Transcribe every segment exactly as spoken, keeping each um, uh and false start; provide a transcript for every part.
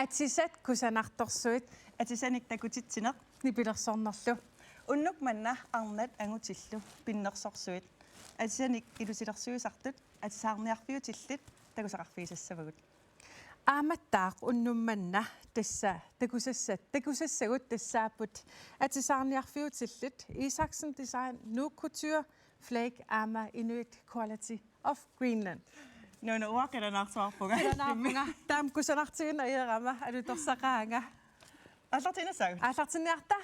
Atisat kusanartorsuit. Atisanik takutitsineq nipilersornerlu. Unnuk manna arnat angutillu pinnersorsuit. Atisanik ilusilersuisartut atisaarniarfiutillit takusaqarfigisassavagut. Aammattaaq unnuk manna tassa takusassat, takusassagut tassaapput atisaarniarfiutillit Isaksen Design, Nuuk Couture, Flake aamma Inuit Quality of Greenland. Nuunu, uanga qilanaarsuarpunga. Qilanaarpunga. Taama kusanartigineq ajoraama alutorsaqaanga. Aallartiinnassaagut. Aallartinniarta.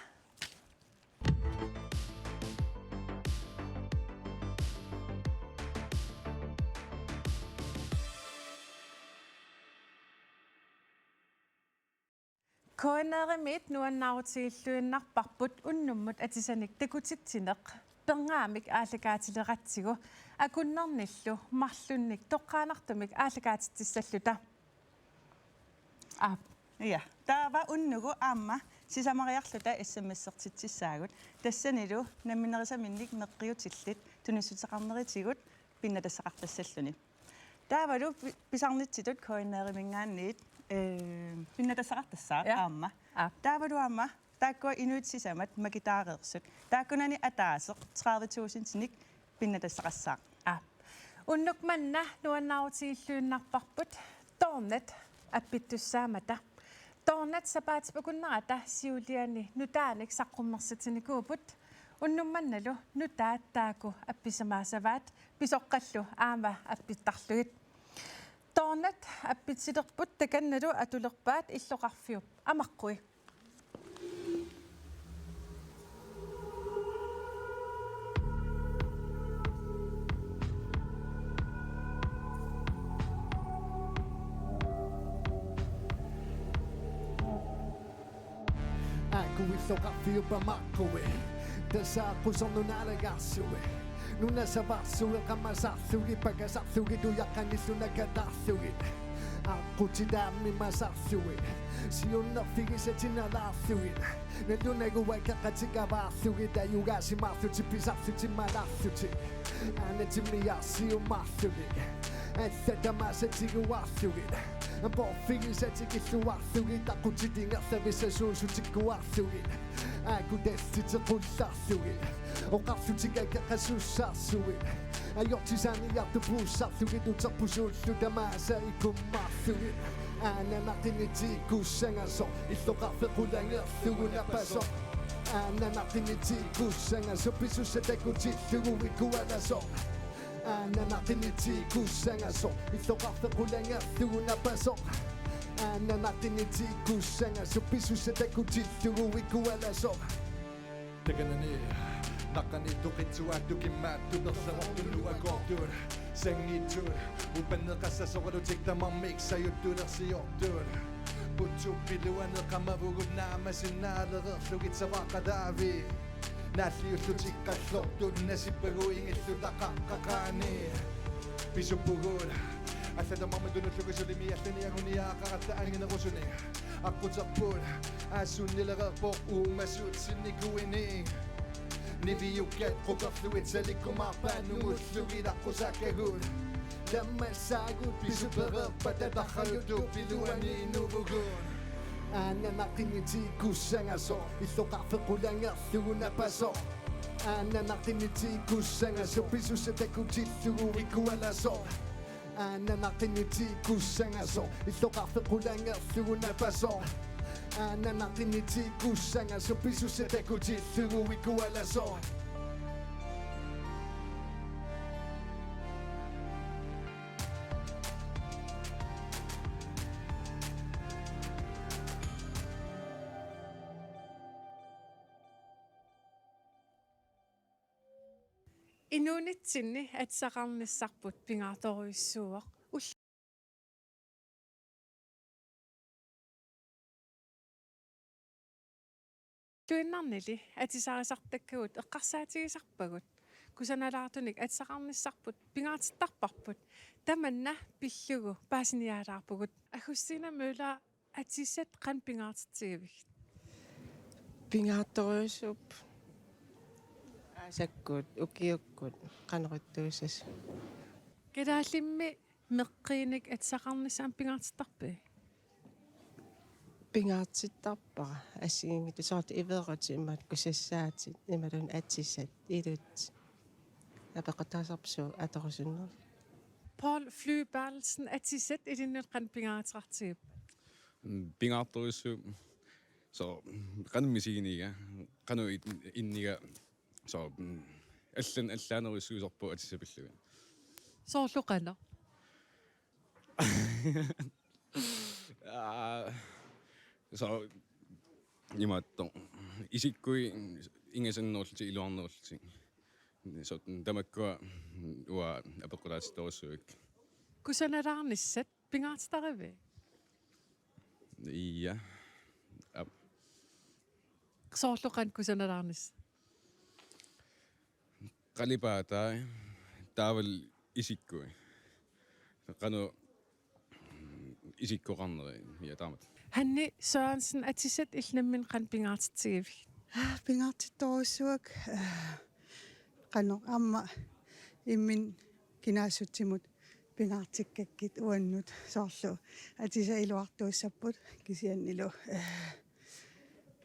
KNR-imiit nuannaarutigilluinnarparput unnummut atisanik takutitsineq, pernaamik aallakaatileqatsigu akunnernillu marlunnik toqqaannartumik aallakaatitsissalluta. Aap. Ja, taava unnugu aamma sisamariarluta S M S-ertitsissaagut. Tassanilu namminerisaminnik meqqiutillit tunissuteqarnerisigut pinnatassaqartassalluni. Taavalu pi-, pisarnitsitut KNR-iminngaanniit, eh, pinnatassaqartassaaq. Ja. Aamma. Aap. Taavalu aamma taakkua inuit sisamat makitaareersut. Taakkunani ataaseq tredive tusindinik pinnatassaqassaaq. Aap. Unnuk manna nuannaarutigilluinnarparput Tornet appittussaammata. Tornet sapaatip-akunnerata siuliani nutaanik saqqummersitsinikuupput. Unnuk mannalu nutaat taakku appisimaassavaat, pisoqqallu aamma appittarlugit. Tornet appitsilerput takannalu atulerpaat illoqarfiup amaqqui. Aaku illoqarfiup amaqqui. Tassa aqqusernup naalagaarsui. Nunasavaarsuit qamasarlugit, pagasarlugit, ujaqqanillu nakataarlugit. Aqqutitaammi masarlugit, siunnerfigisatik nalaarlugit. Nalunagua kaqatikavaarlugit, ajugaasimaarlutik, pisarlutik, malaarlutik. Aana timmiaasiumaarlugit, allat tamaasa tiguaarlugit. Porfigisatik illuaarlugit, aqqutitik ingerlavissasuusut tikkuaarlugit. Aaku tallitik qullarlugit, oqarlutik akeqasussaarlugit. Ajortisaaniartut puussarlugit, uterput suullu tamaasa ikummaarlugit. Aana naqinitiikkussangasoq, illoqarfik qulangerlugu napasoq. Aana naqinitiikkussangasoq, pisussat takutillugu ikualasoq. Aana naqinitiikkussangasoq, illoqarfik qulangerlugu napasoq. Aana naqinitiikkussangasoq, pisussat takutillugu ikualasoq. Takanani naqqaniittoq qitsuaattoq imaattoq perlerortut nuakoortut sanngitsut upanneqassasoralutik tamarmik sajuttulersiortut. Putsuppiluaneqamavugut naamasinnaalererlugit savaqqalaavik. Naalliullutik qallortut nasippagut ingilluta qaqqaqaani. Pisuppugut allat tamarmik tunullugu sulimi allani anguniagaqaratta anginerusunik. Aqquterput aassunnilereerpoq uumasutsinnikuinik. Niviukkat quperlugit salikkumaarpaat nungullugit aqqusaakkagut. Tammassaagut pisupereerpata tarrajuttut piluaniinnuvugut. Aana naqinitiikkussangasoq, illoqarfik qulangerlugu napasoq. Aana naqinitiikkussangasoq, pisussat takutillugu ikualasoq. Aana naqinitiikkussangasoq, illoqarfik qulangerlugu napasoq. Aana naqinitiikkussangasoq, pisussat takutillugu ikualasoq. Inuunitsinni atisaqarnissarput pingaartorujussuuvoq. Ull- Ulluinnarnili atisarisartakkagut eqqarsaatigisarpagut. Kusanalaartunik atisaqarnissarput pingaartittarparput. Tamanna pillugu paasiniaalaarpugut. Agustina Møller, atisat qanoq pingaartitsigivigit? Pingaartorujussuupput. Aasakkut, ukiukkut, qanoq ittuussasut. Kalaallimmi meqqiinik atisaqarnissaq aamma pingaartittarpigit? Pingaartittarpara assigiinngitsunik, soorlu iveerutit imaat kusassaatit imaluunniit atisat ilutit. Apeqqutaasarput suut atorusunnerlugit. Paul Flyberthelsen, atisat ilinnut qanoq pingaaruteqartigippat? Mm, pingaartorujussuuvoq. So, qanoq misiginiga, qanoq in-, inniga, so, mm, allan allaanerujussuusarpoq atisat pillugit. Soorlu qanoq? Aa, so, imaattoq. Isikkui ingasannerullutik iluarnerullutik. So, tamakkua uanga apeqqutaatittorujussuuakka. Kusanalaarnissat pingaartitarivit? Ja. Aap. Soorlu qanoq kusanalaarnissat? Qalipaatai, taavalu isikkui. Qanoq isikkoqarneri, ja, taamatut. Hanne Sørensen, atisat illit nammineq qanoq pingaartitsigivigit? Pingaartittorujussuuakka, eh, qanoq aamma imminut kinaassutsimut pingaartikkakkit uannut, soorlu atisat iluartuussapput kisiannili, eh,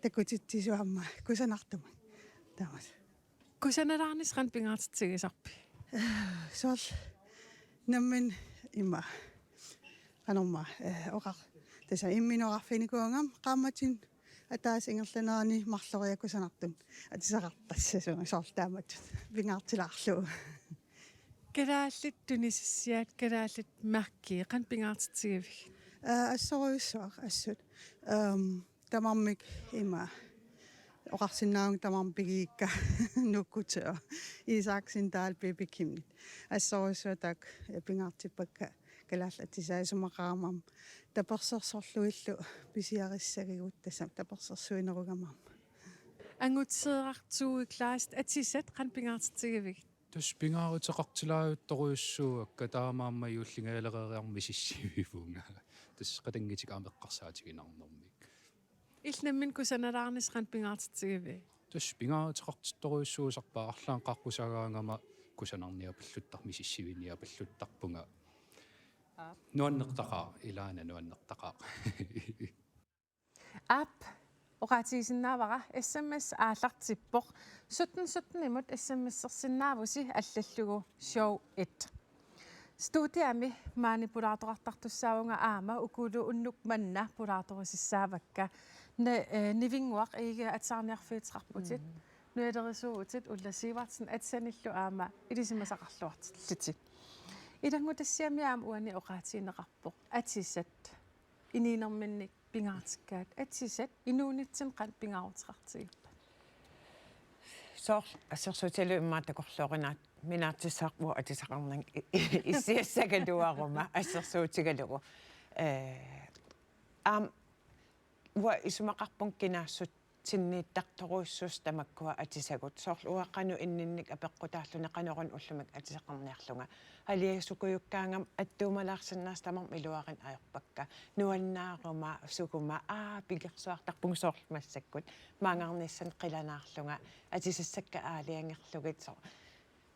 takutitsisut aamma kusanartumik. Taamatut. Kusanalaarnissat qanoq pingaartitsigisarpigit? Soorlu nammineq ima. Qanormaa, eh, oqar-, tassa imminut oqarfiginikuugama qaammatini ataaseq ingerlanerani marloriarlugu kusanartumik atisaqartassasugut, soorlu taamatut pingaartilaarlugu. Kalaallit tunisassiat, kalaallit mærkit, qanoq pingaartitsigivigit? Eh, assorujussuaq assut. Ehm, tamarmik ima oqarsinnaavunga tamarmik pigigikka Nuukkuteo Isaksen, Dahlbebekimit. Assorujussuaq taakku, eh, pingaartippakka kalaallit atisaat, isumaqarama tapersersorlugillu pisiarissagigut, tassami tapersersuinerugama. Anguteeraq Tue Kleist, atisat qanoq pingaartitsigivigit? Tassa pingaaruteqartilaajuttorujussuuakka, taamaammat juullingaalereeriarmat misissivivunga. Tassa qatanngutikka aamma eqqarsaatiginarnermik. Illit nammineq kusanalaarnissat qanoq pingaartitsigivigit? Tassa pingaaruteqartittorujussuusarpara, arlaannik qaaqqusagaangama kusanarniapalluttar-, misissiviniapalluttarpunga. Aap. Nuannertaqaaq, ilaana nuannertaqaaq. Aap, oqaatigisinnaavara, S M S aallartippoq. Sytten sytten-imut S M S-ersinnaavusi allallugu show et. Studiami maani pulaartoqartartussaavunga aamma ukulu unnuk manna pulaartorisassaavakka. Ne-, eh, Nivinnguaq Egede, atisarniarfiuteqarputit. Mm. Nujalerisuuvutit, Ulla Sivertsen, atisanillu aamma ilisimasaqarluartillutit. Ilanngutassiami aamma uani oqaatigineqarpoq atisat inuunerminni pingaartikkaat, atisat inuunitsinni qanoq pingaaruteqartigippat? Soorlu assersuutigalugu immaqa takorloorinaa-, minaatissarput atisaqarnanga i-, i-, issiassagaluaruma assersuutigalugu. Eh, aamma uanga isumaqarpunga kinaassutsinniittartorujussuusut tamakkua atisagut. Soorlu uanga qanoq inninnik apeqqutaalluni, qanoruna ullumikkut atisaqarniarlunga. Aliasukujukkaangama attuumalaarsinnaasut tamarmik iluarineq ajorpakka. Nuannaaruma, sukuma, aa, pilersuartarpunga soorlu massakkut. Maanngarnissanik qilanaarlunga, atisassakka aalajangerlugit, soorlu.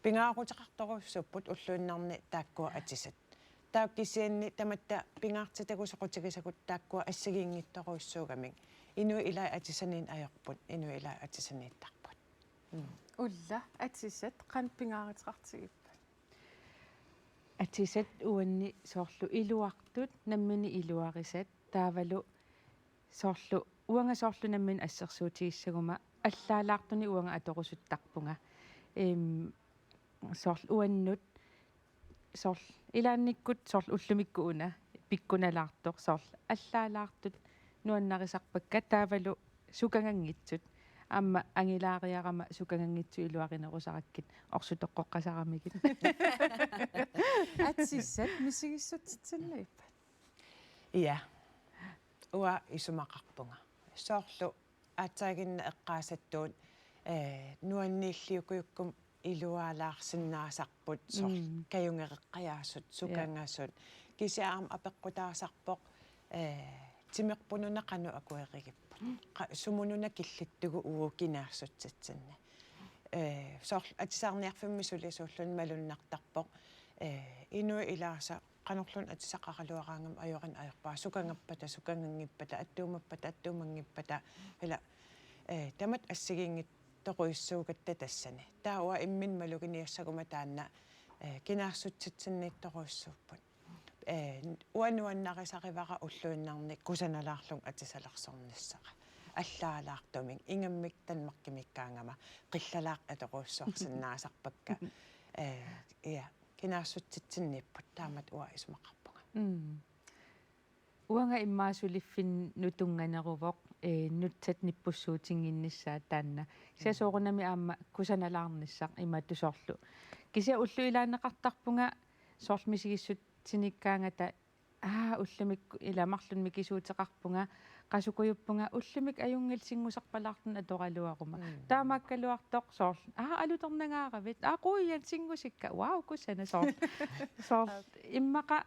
Pingaaruteqartorujussuupput ulluinnarni taakkua atisat. Taava kisianni tamatta pingaartitagut soqutigisagut taakkua assigiinngitsorujussuugamik. Inuit ilaat atisaniinneq ajorput, inuit ilaat atisaniittarput. Mm. Ulla, atisat qanoq pingaaruteqartigippat? Atisat uanni soorlu iluartut, nammineq iluarisat, taavalu soorlu, uanga soorlu nammineq assersuutigissaguma allaalaartunik uanga atorusuttarpunga. Em, soorlu uannut, soorlu ilaannikkut soorlu ullumikkut una pikkunalaartoq, soorlu allaalaartut nuannarisarpakka, taavalu sukanganngitsut. Aamma angilaariarama sukanganngitsut iluarinerusarakkit orsutoqqoqqasaramigit. Atisat misigissutsitsinniippat? Ja. Uanga isumaqarpunga. Soorlu aatsaaginnaq eqqaasattuut, eh, nuanniilliukujukkumik ilualaarsinnaasarput, soorlu Mm. kajunngereqqajaasut, Ja. sukangasut. Kisianni aamma apeqqutaasarpoq, eh, timerpununa qanoq akuerigipput. Mm. Qa-, sumununa killittugut uagut kinaassutsitsinni. Eh, soorlu atisarniarfimmi sulisuulluni malunnartarpoq, eh, inuit ilaasa qanorluunniit atisaqaraluaraangama ajorineq ajorpara, sukangappata, sukanganngippata, attuummappata, attuummanngippata, ila, eh, tamatta assigiinngitsorujussuugatta tassani. Taava uanga imminut maluginiassaguma taanna, eh, kinaassutsitsinniittorujussuupput. Eh, uanga nuannarisarivara ulluinnarni kusanalaarlunga atisalersornissara. Allaalaartumik, ingammik Danmarkimiikkaangama, qillalaartut atorujussuarsinnaasarpakka. Eh, ja, kinaassutsitsinniipput, taamatut uanga isumaqarpunga. Mm. Uanga immaqa suliffinnut tunnganeruvoq, eh, nutsat nippussuutinnginnissaat taanna. Kisianni soorunami aamma kusanalaarnissaq imatut soorlu. Kisianni ullut ilaanneqartarpunga soorlu misigissutsinniikkaangata, aa, ullumikkut ila marlunnik mikisuuteqarpunga, qasukujuppunga, ullumikkut ajunngilaq sinngusarpalaarluni atoraluaruma. Mm. Taamaakkaluartoq soorlu, aa, alutornangaaravit, aa, qujan sinngusikka, wow, kusanaq soorlu. Soorlu, immaqa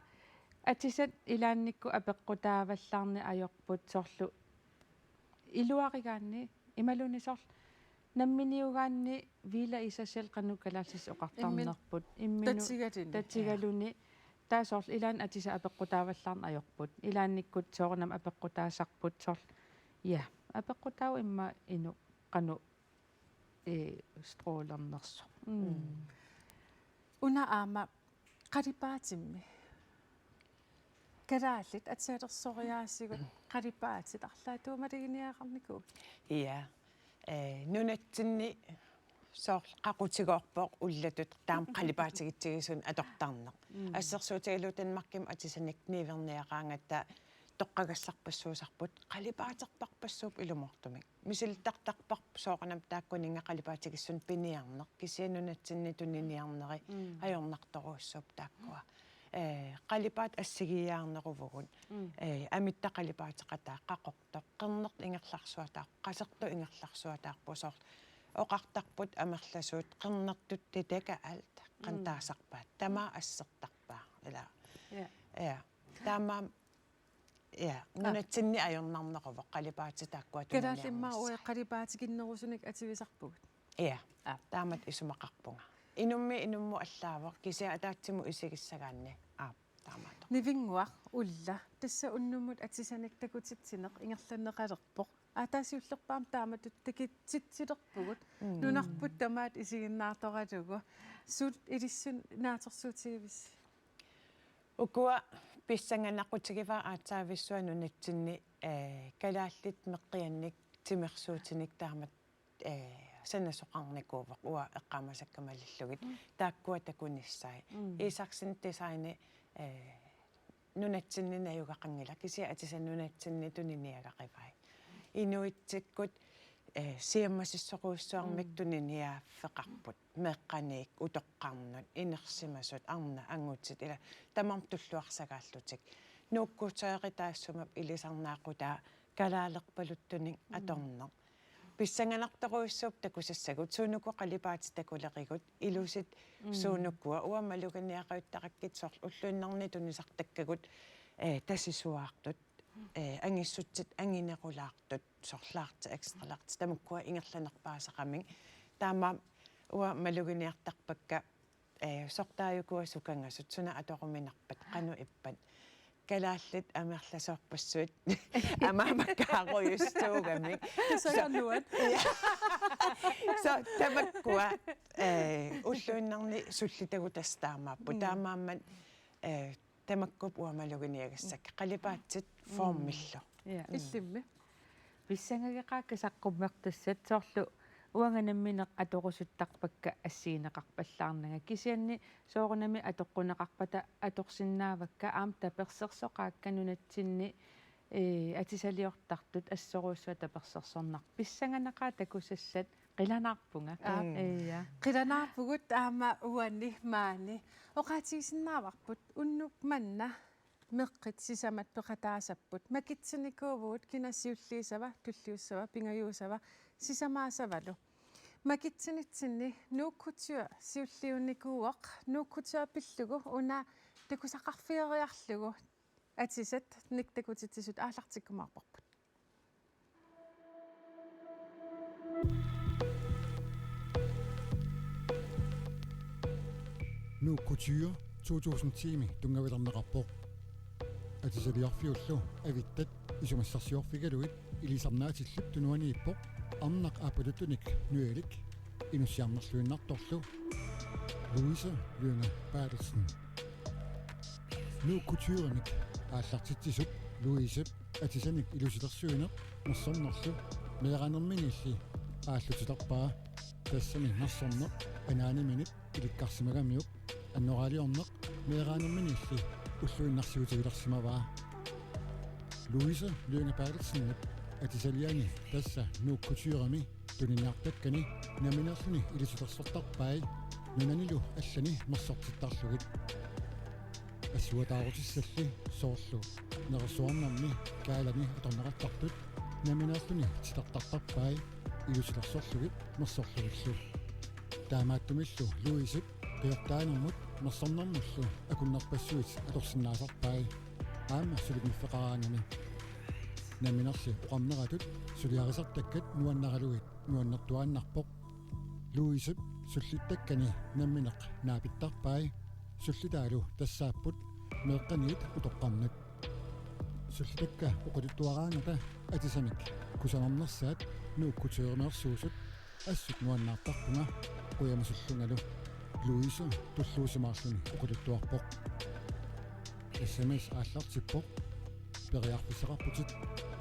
atisat ilaannikkut apeqqutaavallaarneq ajorput soorlu iluarigaanni, imaluunniit soorlu namminiugaanni hvile i sig selv qanoq kalaallisut oqartarnerput. Imminut. Imminut. Tatigaluni. Tatigaluni. Taava soorlu ilaanni atisat apeqqutaavallaarneq ajorput. Ilaannikkut soorunami apeqqutaasarput soorlu. Ja, apeqqutaavoq immaqa inuk qanoq, eh, strålernersoq. Mm. Mm. Una aamma qalipaatimmi. Kalaallit atisalersoraasigut qalipaatit arlaatigut maluginiagaqarnikuupput. Ja. Eh, nunatsinni soorlu qaqutigoorpoq ullatut taama qalipaatigitsigisuni atortarneq. Mm. Assersuutigalugu Danmarkimi atisanik niuerniaraangatta toqqagassarpassuusarput, qalipaaterpassuupput ilumoortumik. Misilittartarparput soorunami taakkuninnga qalipaatigissunik piniarneq, kisianni nunatsinni tuniniarneri, mm, ajornartorujussuupput taakkua. Eh, qalipaatit assigiiaarneruvugut. Mm. Eh, amitta qalipaateqataa qaqortoq, qernertoq ingerlarsuataarpoq, qasertoq ingerlarsuataarpoq, soorlu oqartarput amerlasuut: Qernertut, det dækker alt. Qanoq, mm, taasarpaat? Tamaat assertarpaat. Ila. Ja. Ja. Taamaammat, ja, aa, nunatsinni ajornarneruvoq qalipaatit taakkua tuniniarnissai. Kalaallit immaqa uagut qalipaatiginnerusunik atuisarpugut. Ja. Aa. Taamatut isumaqarpunga. Inummit inummut allaavoq, kisianni ataatsimut isigissagaanni. Aa, taamaattoq. Nivinnguaq, Ulla, tassa unnummut atisanik takutitsineq ingerlanneqalerpoq. Aa, taava siullerpaamik taamatut takutitsilerpugut. Mm. Nunarput tamaat isiginnaartoralugu. Suut ilissinnut naatsorsuutigivissi? Ukua pissanganaqutigivaat aatsaavissuaq nunatsinni, eh, kalaallit meqqiannik timersuutinik taamatut, eh, sanasoqarnikuuvoq, uanga eqqaamasakka malillugit. Mm. Taakkua takunissai. Mm. Isaksen Designi, eh, nunatsinni najugaqanngilaq, kisianni atisat nunatsinni tuniniagaqivai. Inuitsikkut, eh, siammasissorujussuarmik, mm, tuniniaaffeqarput. Meeqqaniit, utoqqarnut, inersimasut, arnat, angutit, ila tamarmik tulluarsagaallutik. Nuuk Couture taassuma ilisarnaaqutaa kalaalerpaluttunik, mm, atorneq. Pissanganartorujussuupput takusassagut, suunuku qalipaatit takulerigut, ilusit, mm, suunukua, uanga maluginiaqajuttarakkit soorlu ulluinnarni tunisartakkagut, eh, tasisuaartut, eh, angissutsit anginerulaartut, soorlu large, extra large, tamakkua ingerlanerpaasaqaramik. Taamaammat uanga maluginiartarpakka, eh, sortaajukua sukangasut, suna atoruminarpat, qanoq ippat. Kalaallit amerlasoorpassuit amaammakkaarujussuugamik. Tusaganuat. Ja. So, tamakkua, eh, ulluinnarni sullitagut tassa taamaapput. Mm. Taamaammat, eh, tamakkuupput uanga maluginiagassakka. Qalipaatit, mm, formillu. Ja. Mm. Illimmi. Pissangageqaakka saqqummertassat, soorlu uanga nammineq atorusuttarpakka assigineqarpallaarnanga. Kisianni soorunami atoqquneqarpata atorsinnaavakka, aamma tapersersoqaakka nunatsinni, eh, atisaliortartut assorujussuaq tapersersornarpoq. Pissanganaqaaq takusassat, qilanaarpunga. Aa. Mm. Ja. Qilanaarpugut aamma uani maani. Oqaatigisinnaavarput unnuk manna meqqit sisamat peqataasapput. Makitsinikuuvugut kina siulliussava, tulliussava, pingajuussava, sisamaasavalu. Makitsinitsinni Nuuk Couture siulliunnikuuvoq, Nuuk Couture pillugu una takusaqarfigeriarlugu atisat nik takutitsisut aallartikkumaarparput. Nuuk Couture to tusind ti-mi tunngavilerneqarpoq. Atisaliorfiullu avittat isumassarsiorfigalugit ilisarnaatillit tunuaniippoq arnaq aappaluttunik nuilik inussiarnerluinnartorlu Louise Lynge Berthelsen. Nuuk Couturemik aallartitsisup Louisep atisanik ilusilersuineq nersornerlu meeraanerminiilli aallutilerpaa. Tassami nersorneq anaanaminit ilikkarsimagamiuk annoraaliorneq meeraanerminiilli ulluinnarsiutigilersimavaa. Louise Lynge Berthelsenip atisaliani tassa Nuuk Couturemi tuniniartakkani nammineerluni ilusilersortarpai nunanilu allani nersortittarlugit. Assuataarutissalli soorlu nerersuarnermi kaalani atorneqartartut nammineerluni titartartarpai ilusilersorlugit nersorlugillu. Taamaattumillu Louisep qiortaanermut nersornermullu akunnerpassuit atorsinnaasarpai aamma sulimmiffeqaraangami. Namminerli oqarneratut suliarisartakkat nuannaralugit nuannertuaannarpoq. Louisep sullittakkani nammineq naapittarpai, sullitaalu tassaapput meeqqaniit utoqqarnut. Sullitakka oqaluttuaraangata atisanik kusanarnersaat Nuuk Couturemeersuusut assut nuannaartarpunga qujamasullungalu, Louise tulluusimaarluni oqaluttuarpoq. S M S aallartippoq. Periarfissaqarputit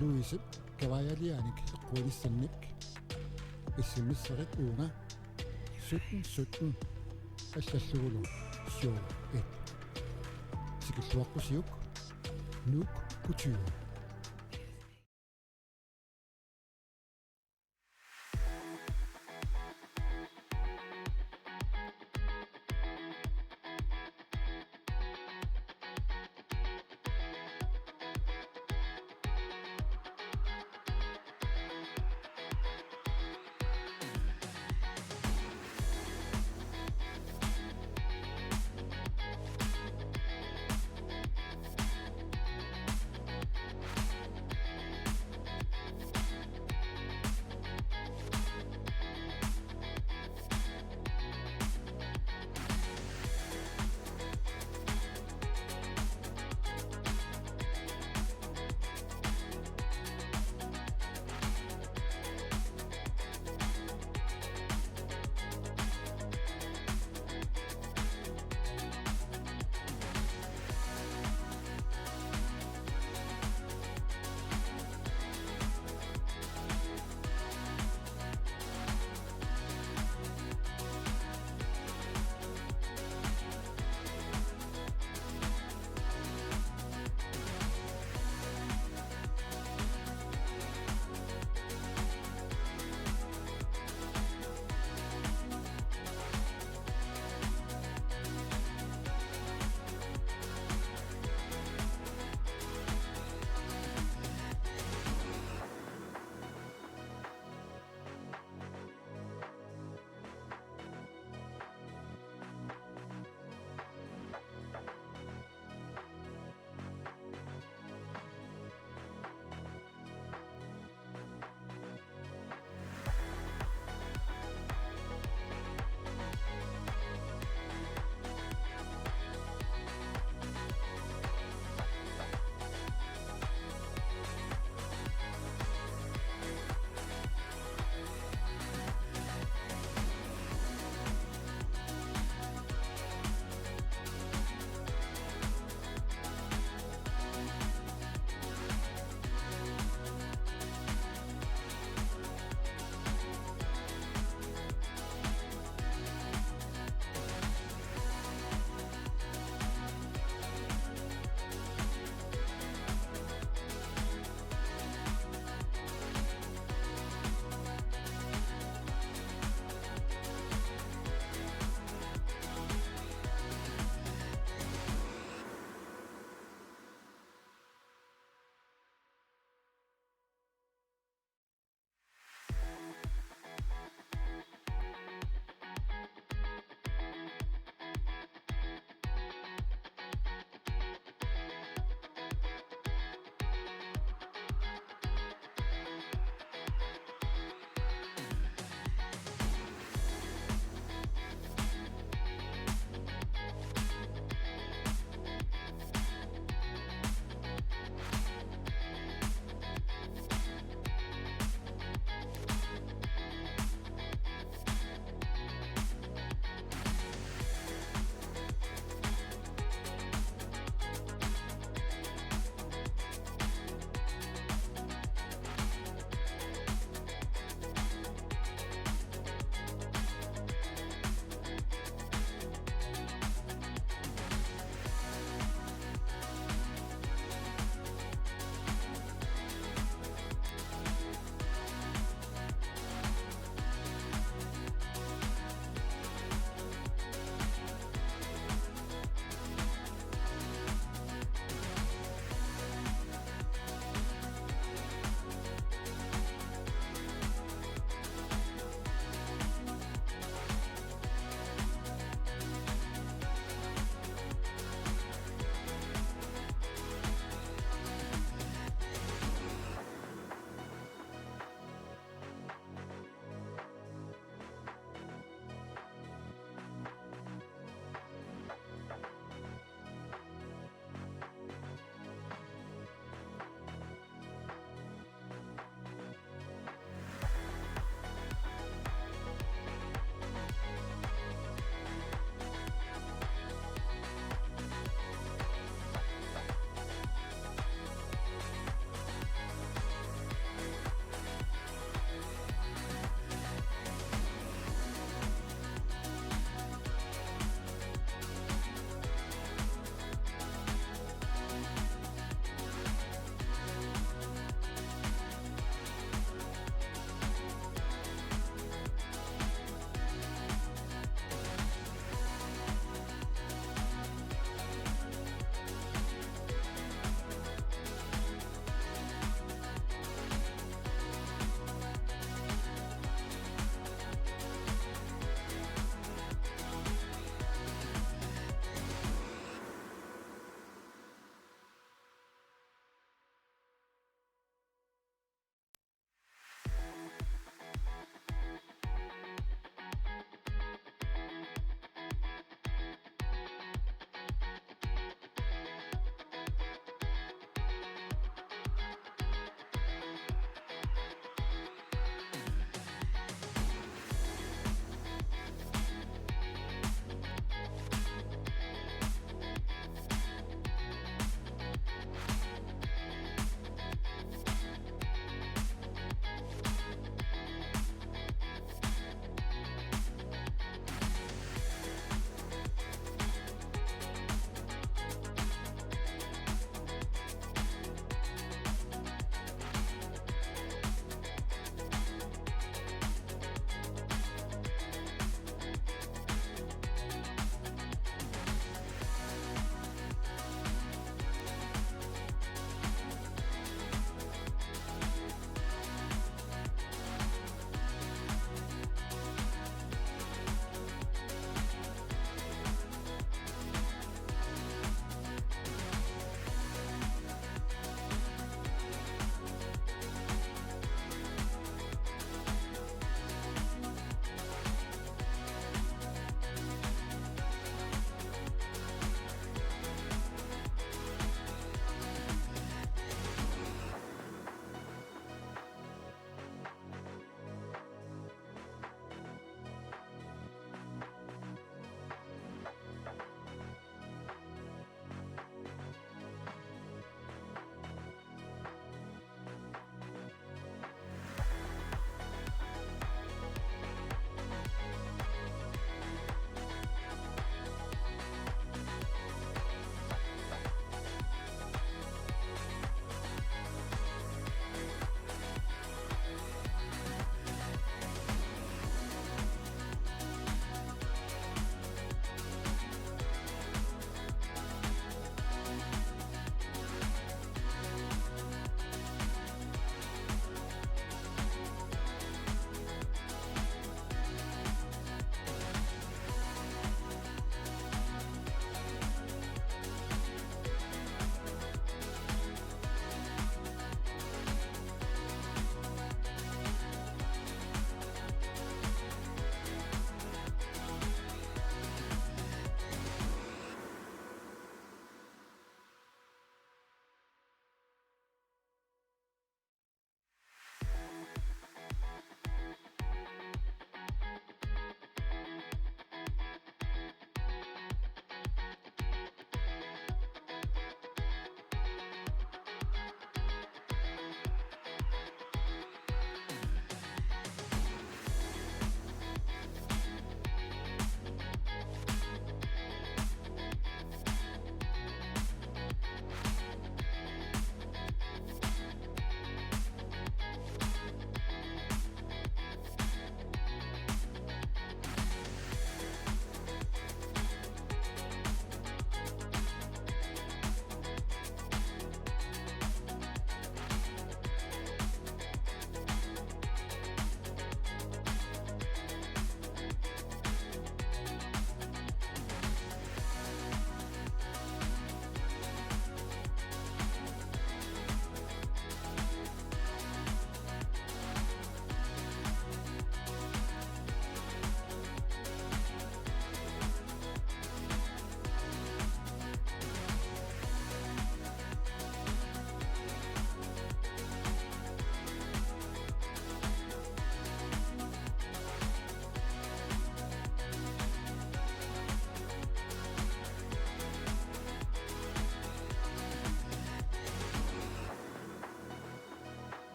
Louisep kavaajaliaanik eqquinissannik. S M S-erit uunga sytten sytten allallugulu syv et. Tikilluaqqusiuk, Nuuk Couture.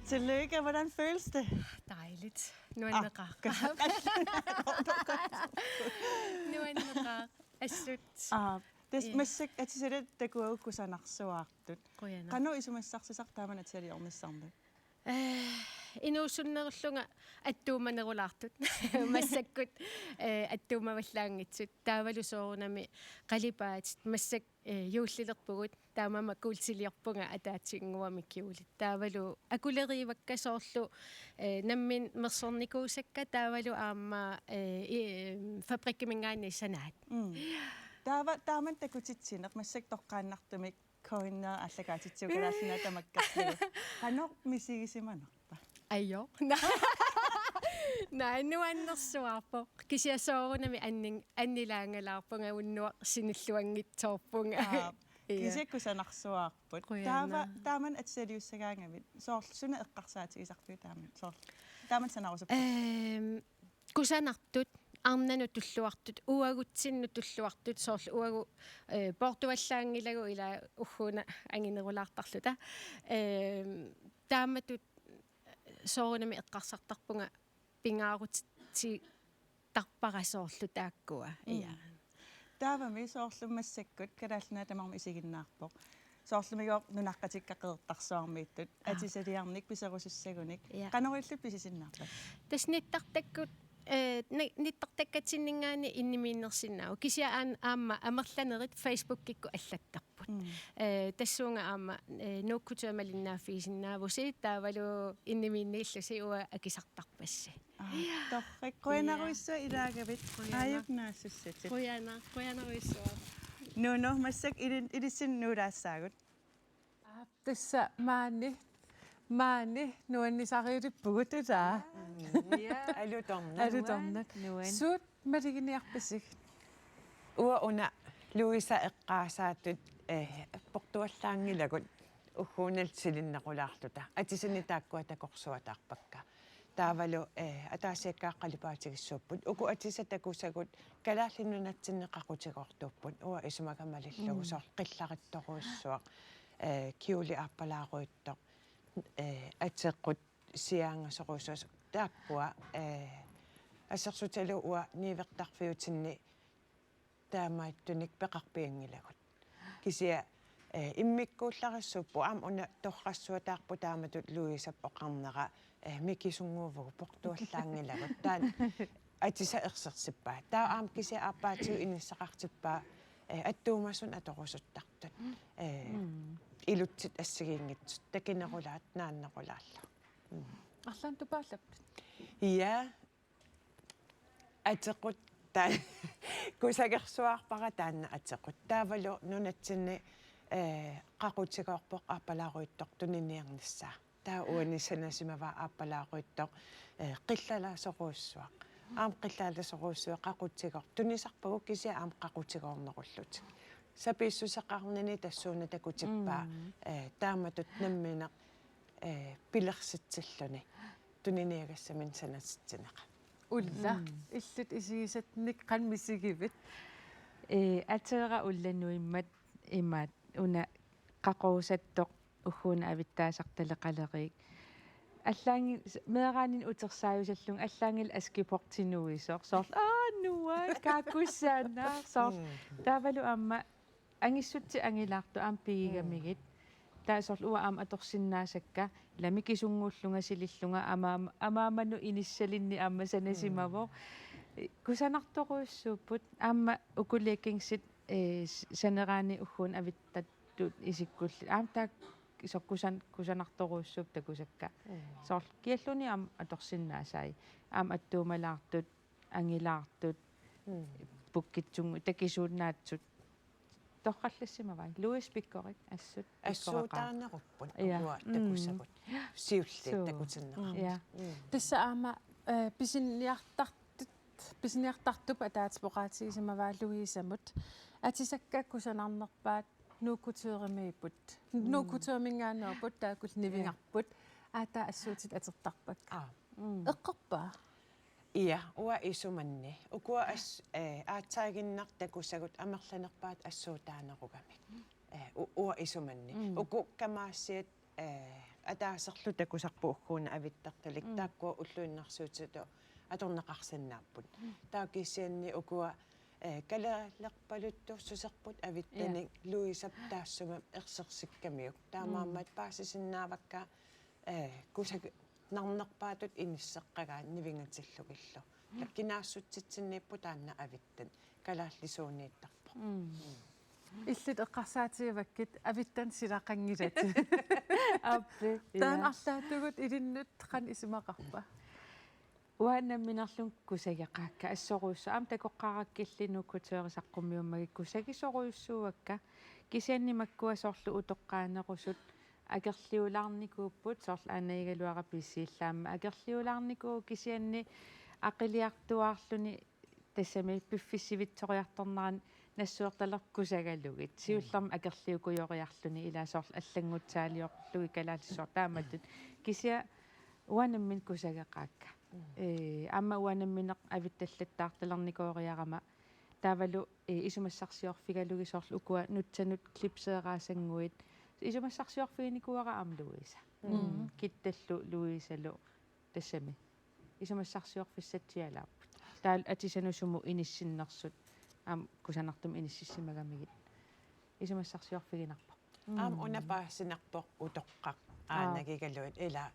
Tillykke, hvordan føles det? Dejligt. Nuanneqaaq. Godt. Nuanneqaaq. Assut. Ah, det Ja. er massakkut atisalit takuagut kusanarsuaartut. Qujanaq. Qanoq isumassarsisarpit taamani atisalernissannik? Eh, inuusunnerullunga attuumanerulaartut. Massakkut eh, attuumavallaanngitsut. Taavalu soorunami qalipaatit massakkut eh, juullilerpugut. Taamaammat kuultiliorpunga ataatsinnguamik juulit. Taavalu akuleriivakka soorlu eh, nammineq mersornikuusakka taavalu aamma eh, i- eh, fabrikkiminngaanniit sanaat. Mm. Taava, taamani takutitsineq massakkut toqqaannartumik K N R aallakaatitsivoq Kalaallit Nunaat tamakkerlugu. Qanoq misigisimanarpa? Ajo. Naa, nuannersuarpoq. Kisianni soorunami annin-, annilaangalaarpunga unnuaq sinilluanngitsoorpunga. Aap. Ja. Kisianni kusanarsuaarput. Qujanaq. Taava, taamani atisaliussagaangamit. Soorlu suna eqqarsaatigisarpiuk taamani? Soorlu. Taamani sanarusuppat. Ehm, kusanartut, arnanut tulluartut, uagutsinnut tulluartut, soorlu uagut eh, poortuallaanngilagut ila ugguuna anginerulaartarluta. Ehm, taamatut soorunami eqqarsartarpunga pingaarutitarpara soorlu taakkua. Mm. Ja. Taavami soorlu massakkut Kalaallit Nunaat tamarmi isiginnaarpoq. Soorlumi-goor nunaqqatikka Qeqertarsuarmiittut. Aa. Atisaliarnik piserusussagunik. Ja. Qanoq illit pisisinnaarpat? Tassa nittartakkut eh, ni- nittartakkatsinninngaanniit innimiinnersinnaavoq. Kisianni aan- aamma amerlanerit Facebookikkut allattarput. Mm. Eh, tassuuna aamma eh, Nuuk Couture malinnaaffigisinnaavusi taavalu innimiinniillusi uanga akisartarpassi. Aa, torrak. Qujanarujussuaq ilaagavit. Qujanaq. Aajuku naassussatit. Qujanaq, qujanarujussuaq. Nuno, massakkut ilin-, ilissinnut nuulaassaagut. Aap, tassa maani, maani nuannisariilippugut ilaa. Ja, alutornaq. Alutornaq. Nuan. Suut maluginiarpisigit? Uanga una Louisa eqqaasaatut, eh, poortuallaanngilagut ugguuna silinnerulaarluta. Atisanik taakkua takorsuataarpakka. Taavalu eh, ataasiakkaat qalipaatigissuupput. Uku atisat takusagut Kalaallit Nunatsinni qaqutigoortuupput. Uanga isumaga malillugu. Mm. Soorlu qillarittorujussuaq, eh, kjoli aappalaarujuttoq, eh, atequt siaangasorujussuaq taakkua, eh, assersuutigalugu uanga niuertarfiutinni taamaattunik peqarpianngilagut. Kisianni eh, immikkuullarissuupput, aamma una torrassuataarput taamatut Louisap oqarnera, eh, mikisunnguuvugut poortuallaanngilagut. Taanna atisat ersersippaa. Taava aamma kisianni aappaatigut inissaqartippaa, eh, attuumasut atorusuttartut. Eh, mm, ilutsit assigiinngitsut, takinerulaat, naannerulaarlugit. Mm. Arlaannik tupaallappit? Ja. Atequt ta-, kusagersuarpara taanna atequt. Taavalu nunatsinni, eh, qaqutigoorpoq aappalaarujuttoq tuniniarnissaa. Taava uani sanasimavaa aappalaarujuttoq, eh, qillalasorujussuaq. Aamma qillalasorujussuaq qaqutigoor-, tunisarpagut kisianni aamma qaqutigoornerullutik. Sapiissuseqarnini tassuuna takutippaa, mm, eh, taamatut nammineq, eh, pilersitsilluni. Tuniniagassaminnik sanatitsineqarpoq. Ulla, mm, illit isigisatsinnit qanoq misigivit? Ee, ateera ullanuimmat imaat una qaqorusattoq ugguuna avittaasartaleqaleriik. Allaanngilaq meeraaninnut utersaajusallunga allaanngilaq Askepottinuisoq. Soorlu aa nuan kaakkussaannaaq. Soorlu, mm, taavalu aamma angissutsit angilaartut aamma pigigamigit. Mm. Taava soorlu uanga aamma atorsinnaasakka, ila mikisunnguullunga silillunga amaam-, amaammanut inissalinnik aamma sanasimavoq. Mm. Kusanartorujussuupput aamma uku leggingsit, eh, s-, saneraanni ugguuna avittattut isikkullit. Aamma taakku soorlu kusan-, kusanartorujussuupput takusakka. Mm. Soorlu kialluunniit aamma atorsinnaasai. Aamma attuumalaartut, angilaartut, mm, pukkitsunnguit, takisuunnaatsut. Torrallassimavai. Louis pikkorik, assut pikkoreqaaq. Assuutaanerupput, ja, ukua, mm, takusagut. Siulliit, suu, takutinneqartut. Ja. Mm. Tassa aamma, eh, pisiniartartut, pisiniartartup ataatsip oqaatigisimavaa Louisamut. Atisakka kusanarnerpaat Nuuk Couturemiipput. Mm. Nuuk Coutureminngaanneerput, taakku, ja, nivingarput. Aatsaat assuutit atortarpakka. Aa. Mm. Eqqorpa? Ja, uanga isumanni. Ukua as-, eh, aatsaaginnaq takusagut amerlanerpaat assuutaanerugamik. Eh, u-, uanga isumanni. Mm. Uku kamaassiat, eh, ataaserlu takusarput ugguuna avittartalik. Mm. Taakkua ulluinnarsiutitut atorneqarsinnaapput. Mm. Taava kisianni ukua, eh, kalaalerpaluttuussuserput avittanik. Ja. Louisap taassuma ersersikkamiuk. Taamaammat. Mm. Paasisinnaavakka, eh, kusaginnarnerpaatut inisseqqagaat nivingatillugillu. Kinaassutsitsinniippoq taanna avittat. Kalaallisuuniittarpoq. Mm. Illit eqqarsaatigivakkit avittanik silaqanngilatit. Aappi. Taanna. Ja. Arlaatigut ilinnut qanoq isumaqarpa? Uanga nammineerlunga kusageqaakka assorujussuaq. Aamma takoqqaarakkilli Nuuk Couture saqqummiummagit kusagisorujussuuakka. Kisianni makkua soorlu utoqqaanerusut akerliulaarnikuupput, soorlu aanagigaluarappi siilliamma akerliulaarnikuuvoq, kisianni aqiliartuaarluni tassami piffissaq sivitsoriartornerani nassuertalerput kusagalugit. Siullermik akerliukujoriarluni, ilaa, soorlu allanngutsaaliorlugit kalaallisut taamatut. Kisianni uanga nammineq kusageqaakka. Mm. Ee, aamma uanga nammineq avittallattaartalernikooriarama taavalu, ee, isumassarsiorfigalugit soorlu ukua nutsanut klipseeraasannguit. Isumassarsiorfiginikuuara aamma Louisa. Mm. Kittallu Louisalu tassami. Isumassarsiorfissatsialaapput. Taava atisanut sumut inissinnersut aamma kusanartumik inissisimagamigit. Isumassarsiorfiginarpoq. Mm. Aamma una paasinarpoq utoqqaq. Aa. Aanagigaluit ilaa,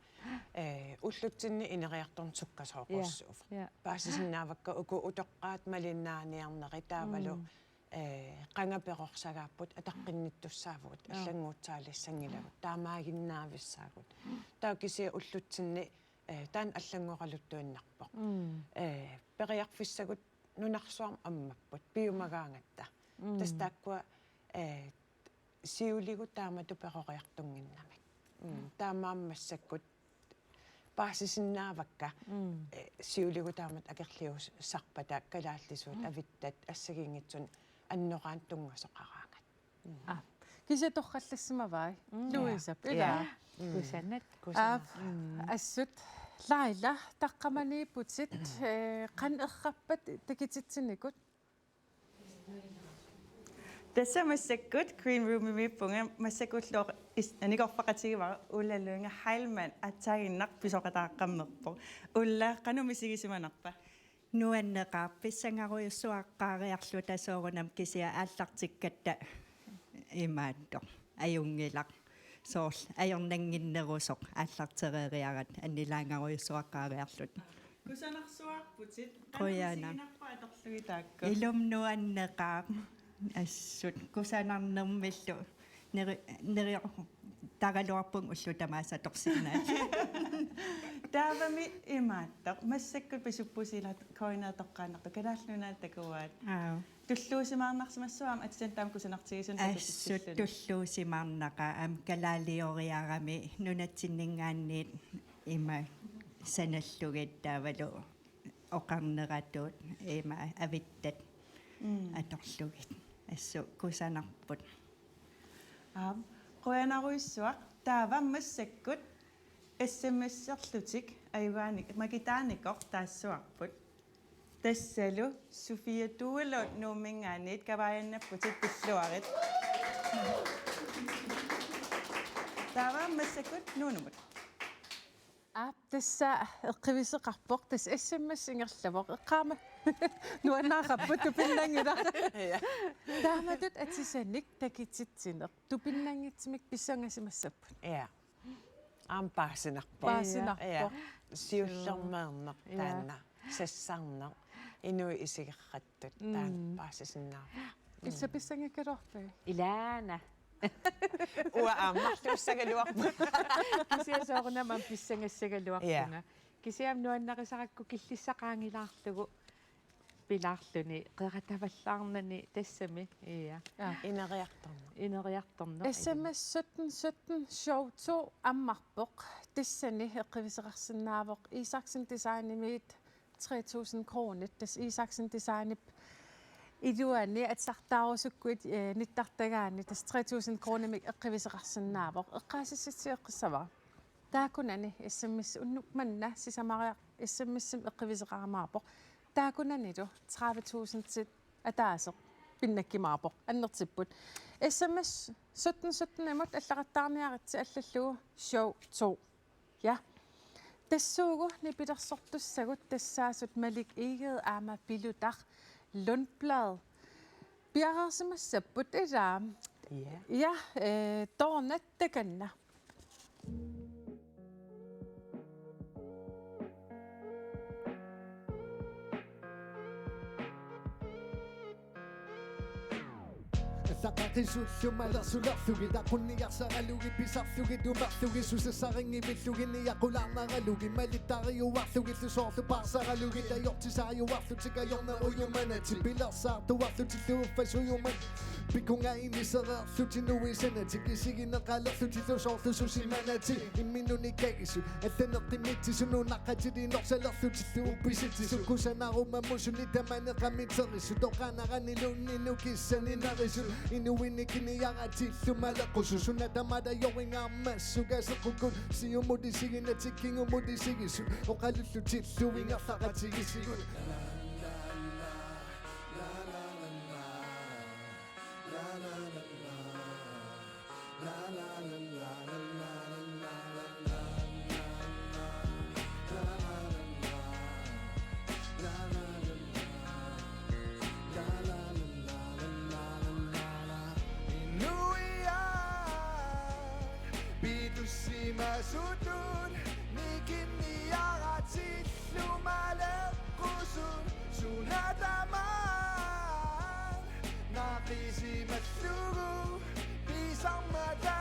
eh, ullutsinni ineriartorneq sukkasooqorsuuvoq. Ja, ja. Paasisinnaavakka uku utoqqaat malinnaaniarnerit taavalu, mm, eh, qanga perorsagaapput ataqqinnittussaavugut, ja, allanngutsaaliissanngilagut, taamaaginnaavissaagut. Taava kisianni ullutsinni, eh, taanna allanngoraluttuinnarpoq. Mm. Eh, periarfissagut nunarsuarmi ammapput piumagaangatta. Mm. Tassa taakkua, eh, siuligut taamatut peroriartunnginnamik. Mm. Mm. Taamaammat massakkut paasisinnaavakka, mm, eh, siuligut taamatut akerliussarpata kalaallisut, mm, avittat assagiinngitsunik annoraannik tunngasoqaraangat. Mm. Aa, kisianni torrallassimavai. Mm. Louisap, ja, ilaa? Mm. Kusanaq. Kusanaq. Aap, mm, assut Laila, taqqamaniipputit, eh, qanoq errappat takititsinikut? Tassa massakkut Green Roomimiippunga, massakkullu is-, anikorfaqatigivara Ulla Lynge Heilmann, aatsaaginnaq pisoqataaqqammerpoq. Ulla, qanoq misigisimanarpa? Nuanneqaaq, pissangarujussuaqqaariarluta soorunami kisianni aallartikkatta imaattoq. Ajunngilaq. Soorlu ajornannginnerusoq aallartereeriaratta annilaangarujussuaqqaariarluta. Kusanarsuarputit. Qujanaq. Qanoq misiginarpa atorlugit taakku? Ilumut nuanneqaaq. Assut kusanarnermillu neri-, neriortaraluarpunga ullut tamaasa atorsinnaalluta. Taavami imaattoq. Massakkut pisuppusi ilaa Corinna toqqaannartoq Kalaallit Nunaat takuaat. Aap. Tulluusimaarnarsimassavat aamma atisanik taama kusanartigisunut. Assut takussutsilluni. Tulluusimaarnaqaaq aamma kalaalioriarami nunatsinninngaanniit ima sanallugit taavalu oqarneratut ima avittat, mm, atorlugit. Assut kusanarput. Aap, qujanarujussuaq. Taava massakkut S M S-erlutik ajugaanik makitaanikoq taassuarput. Tassalu Sofia Duelund Nuumminngaanniit kavaajaannapputit, pilluarit. Taava massakkut Nunumut. Aap, tassa eqqiviseqarpoq, tassa S M S ingerlavoq. Eqqaama nuannaaqaaq, tupinnanngilaq. Ja. Taamatut atisanik takititsineq tupinnanngitsumik pissangasimassapput. Ja. Aamma paasinarpoq. Paasinarpoq. Ja. Siullermeerneq, ja, taanna. Sassarneq. Inuit isigerrattut. Taanna, mm, paasisinnaavoq. Illit pissangakkaluarpit? Ilaana. Uanga aamma marluussagaluarpunga. Kisianni soorunami aamma pissagassagaluarpunga. Ja. Kisianni nuannarisarakku killissaqaanngilaarlugu pilaarluni, qeratavallaarnani tassami, ja. Ja. Ineriartorneq. Ineriartorneq. S M S sytten sytten syv to ammarpoq, tassani eqqiviseqarsinnaavoq Isaksen Designimiit tre tusind kronit, tassa Isaksen Designip iluani atisartaarusukkuit, eh, nittartagaanni, tassa tre tusind kronimik eqqiviseqarsinnaavoq. Eqqaasitsissuteqqissavara. Taakkunani S M S unnuk manna sisamariaq S M S-imik eqqiviseqarumaarpoq. Taakkunanilu tredive tusindit ataaseq pinnakkimaarpoq, annertipput. S M S sytten sytten-imut allaqattaarniaritsi allallugu show to. Ja. Tassuugu nipilersortussagut tassaasut Malik Egede aamma Pilutaq Lundblad. Piareersimassapput ilaa. Ja. Ja, eh, toornat takanna. Saqaqisullu malersulerlugit, aqunniarsaralugit, pisarlugit, umerlugit, susassarinngivillugu, niaqulaarnaralugit, malittariuarlugillu soorlu paarsaralugit, ajortisariuarlutik ajornerujumannatik, pilersaartuarlutillu uffasujumannatik, pikunga inisereerlutik nuisanatik, isigineqalerlutillu soorlu susimanatik, imminut ikagisut, allaneqqimmitsisut, nunaqqatilinnersalerlutillu uppisitsisut, kusanarumammusunit tamaneqamiterisut, oqaannaraniluunniit nukissanik nerisut, inuinik kiniaratillu maleqqusut, suna tamarmi ajoringaarmat sugaseqqukut, siumut isiginatik kingumut isigisut, oqalullutillu ingerlaqatigiisigut. Inuiaat pitussimasutut nikiniaratillu maleqqusut, suna tamarmi naqisimallugu pisarmata.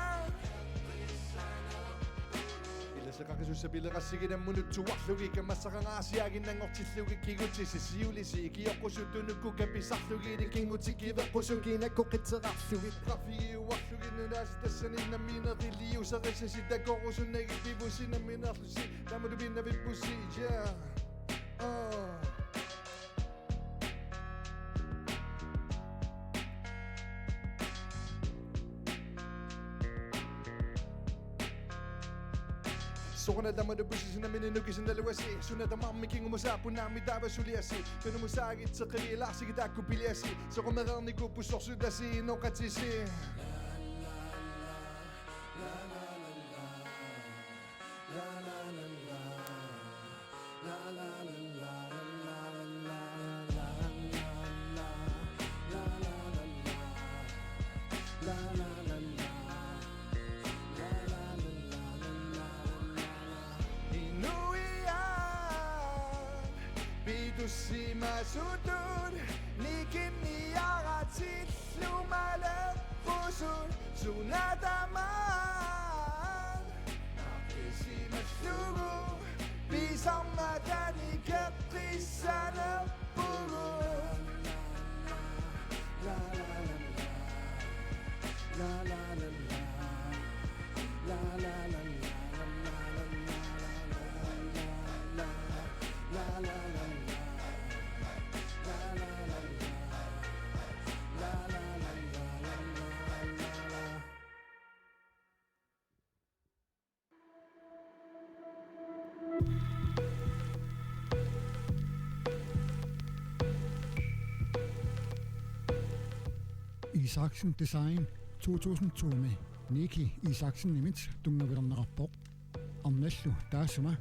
Ilassaqaqisussap ileqassiginammunut tuarlugit, kamassaqangaasiaginnanngortillugit, kigutisi siulisi ikioqqusuttut nukkukkap pisarlugit, ikinngutsikkiveqqusut kinakkoqitseqarlugit, qafigiuarlugit, nunaasi tassani nammineq iliuuserisasi takorusunnagit, pivusi nammineerlusi, tamatupinnavippussi, yeah. Oh. Soqunata madu pusi sinamini nuki sinaluasi. Suna tamarmi kingumusaappunaami taava suliasi. Tunumusaagit seqqigilaarsigit taakku piliasi. Soqumereernikuupput sorsutasi inoqatisi. Inuiaat pitussimasutut nikiniaratillu maleqqusut, suna tamarmi naqisimallugu pisarmata nikeqqissanerpugut. Isaksen Design to tusind to-mi Niki Isaksenimit tunngavilerneqarpoq. Arnallu taassuma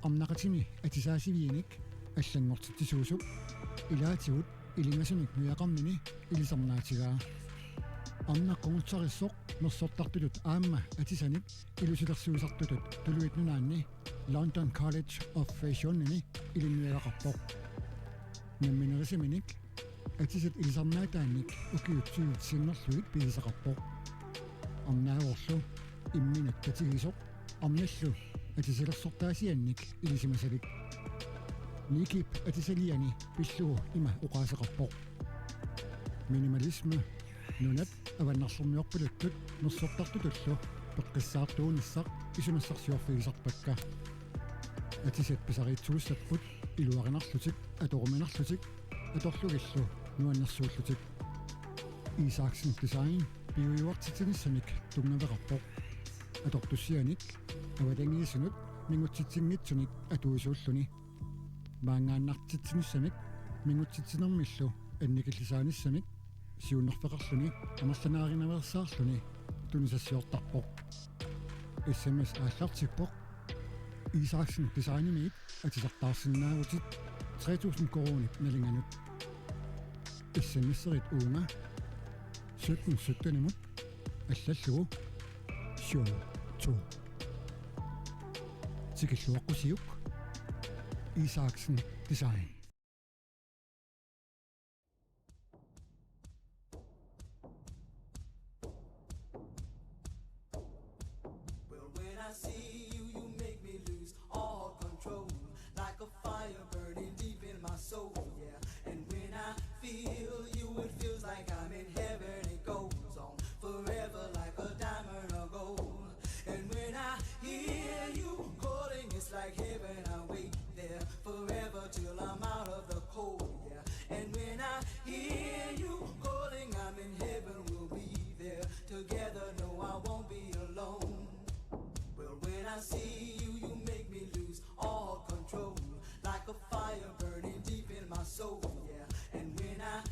arnaqatini atisaasiviinik allanngortitsisuusup ilaatigut ilingasunik nujaqarnini ilisarnaatigaa. Arnaq qungutsarissoq mersortartutut aamma atisanik ilusilersuisartutut Tuluit Nunaanni London College of Fashionimi ilinniagaqarpoq. Namminerisaminik atisat ilisarnaataannik ukiut tyve sinnerlugit pigisaqarpoq. Arnaavorlu imminut tatigisoq arnallu atisalersortaasiannik ilisimasalik. Nikip atisaliani pillugu ima oqaaseqarpoq: Minimalisme, nunat avannarlerniorpaluttut mersortartutullu peqqissaartuunissaq isumassarsiorfigisarpakka. Atisat pisariitsuussapput iluarinarlutik, atoruminarlutik, atorlugillu nuannersuullutik. Isaksen Design piujuartitsinissamik tunngaveqarpoq. Atortussianik avatangiisinut mingutsitsinngitsunik atuisuulluni. Maanngaannartitsinissamik mingutsitsinermillu annikillisaanissamik siunnerfeqarluni amerlanaarinaveersaarluni tunisassiortarpoq. S M S aallartippoq. Isaksen Designimiit atisartaarsinnaavutit tre tusind koruunit nalinganut. S M S-erit uunga sytten sytten-imut allallugu syv to. Tikilluaqqusiuk. Isaksen Design. Well, when I see you, you make me lose all control. Like a fire burning deep in my soul, yeah. And when I feel you, it feels like I'm in heaven. It goes on forever like a diamond or gold. And when I hear you calling, it's like heaven. I wait there forever till I'm out of the cold, yeah. And when I hear you calling, I'm in heaven. We'll be there together. No, I won't be alone. Well, when I see you, you make me lose all control. Like a fire burning deep in my soul, yeah. And when I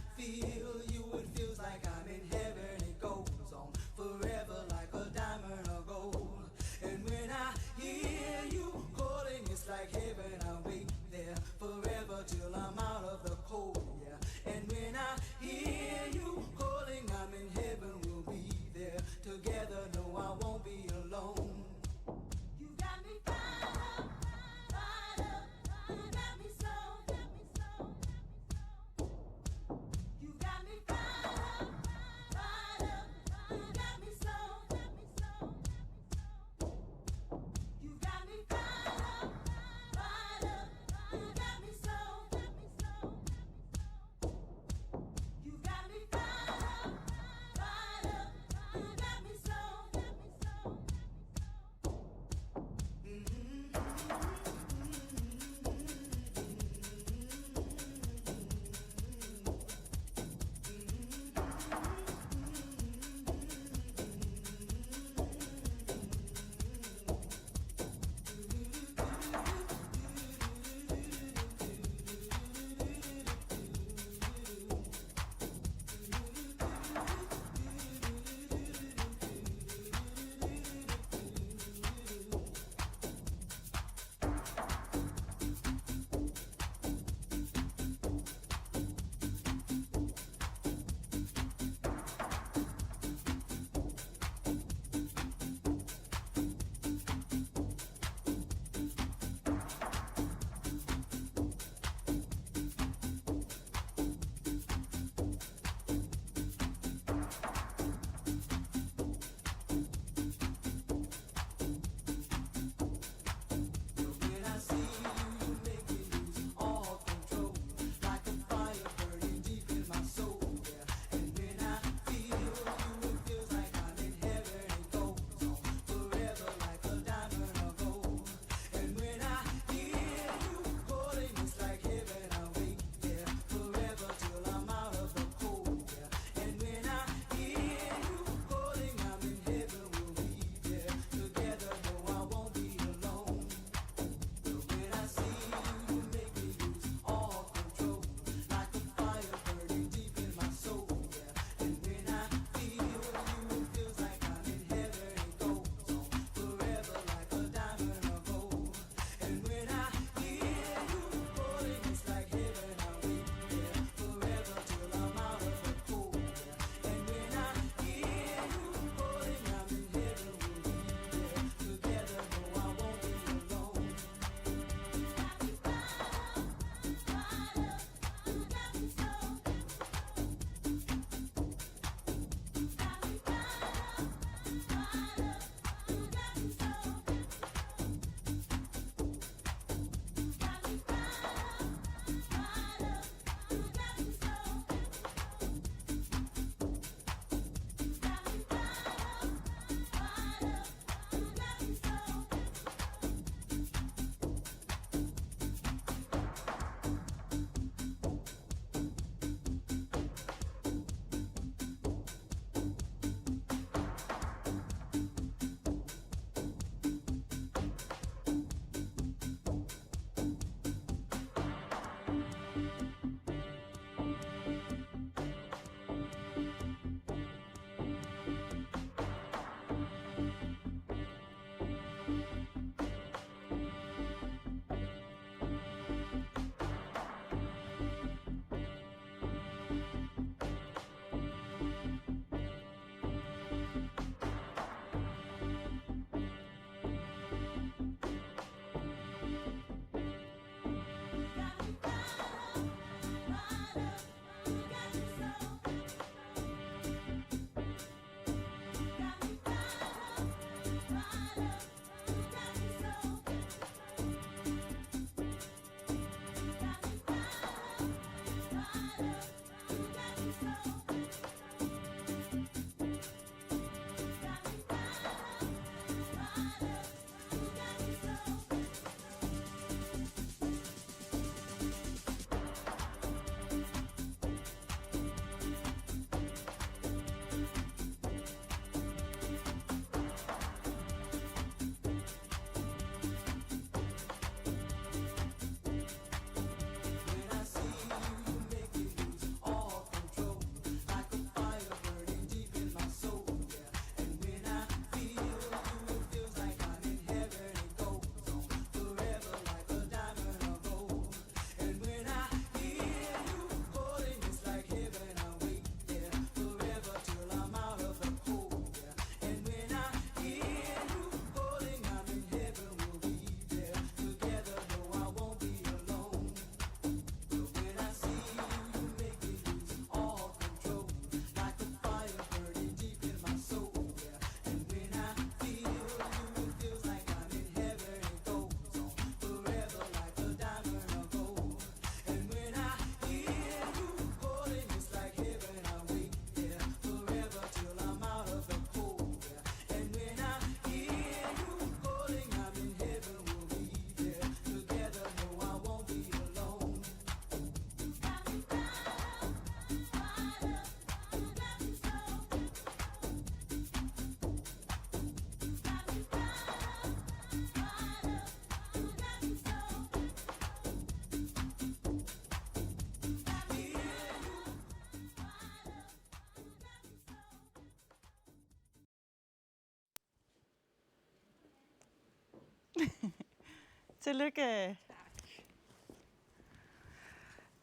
Tillykke.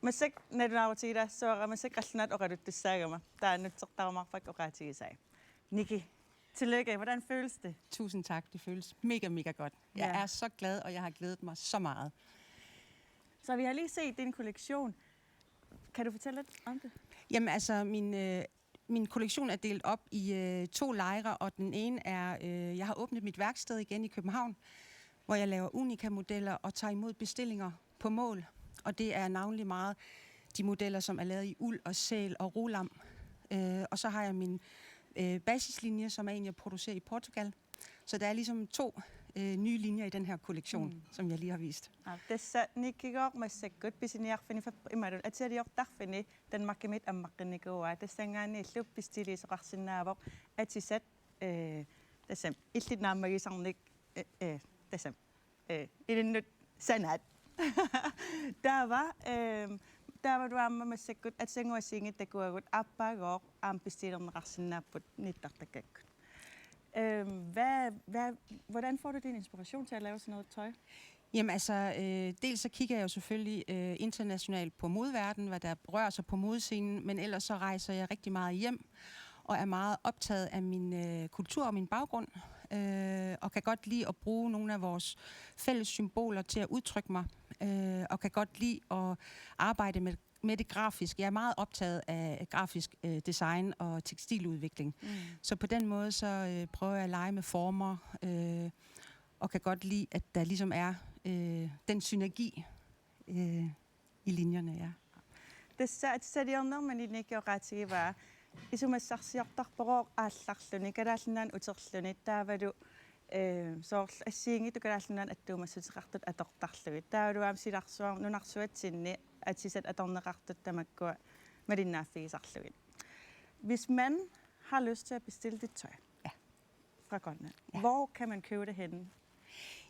Massakkut nalunaarutigilaassuara, massakkut qallunaatut oqaluttussaagama. Taava nutsertarumaarpakka oqaatigisai. Nikki, tillykke. Hvordan føles det? Tusind tak. Det føles mega, mega godt. Jeg Ja. er så glad, og jeg har glædet mig så meget. Så vi har lige set din kollektion. Kan du fortælle lidt om det? Jamen altså, min, øh, min kollektion er delt op i øh, to lejre, og den ene er, øh, jeg har åbnet mit værksted igen i København, hvor jeg laver Unica-modeller og tager imod bestillinger på mål. Og det er navnlig meget de modeller, som er lavet i uld og sæl og rolam. Øh, og så har jeg min øh, basislinje, som er en, jeg producerer i Portugal. Så der er ligesom to øh, nye linjer i den her kollektion, mm. som jeg lige har vist. Aa, tassa Nikkigooq massakkut pisiniarfini fab-, imaluunniit atisaliortarfini Danmarkimiit ammaqqinnikuuaa, tassanngaanniillu bestiliisoqarsinnaavoq atisat, eh, tassami illit naammagisarnik, eh, eh, tassami, eh, ilinnut sanaat. Taava, eh, taavalu aamma massakkut atisannguaq assigiinngitsut takuagut, aappaagooq aamma bestililerneqarsinnaapput nittartakkakkut. Øhm, hvad, hvad, hvordan får du din inspiration til at lave sådan noget tøj? Jamen altså, øh, dels så kigger jeg jo selvfølgelig øh, internationalt på modeverdenen, hvad der rører sig på modescenen, men ellers så rejser jeg rigtig meget hjem og er meget optaget af min øh, kultur og min baggrund, øh, og kan godt lide at bruge nogle af vores fælles symboler til at udtrykke mig, øh, og kan godt lide at arbejde med, med det grafisk. Jeg er meget optaget af grafisk øh, design og tekstiludvikling. Mm. Så på den måde så øh, prøver jeg at lege med former, øh, og kan godt lide, at der ligesom er øh, den synergi øh, i linjerne, ja. Tassa atisaliornermini Nikki oqaatigivaa isumassarsiortarpoq aallarluni, Kalaallit Nunaanni uterluni, taavalu, eh, soorlu assigiinngitsut Kalaallit Nunaanni attuumassuteqartut atortarlugit. Taavalu aamma silarsuarmi nunarsuatsinni atisat atorneqartut tamakkua malinnaaffigisarlugit. Hvis man har lyst til at bestille dit tøj Ja. fra Grønland, Ja. Hvor kan man købe det henne?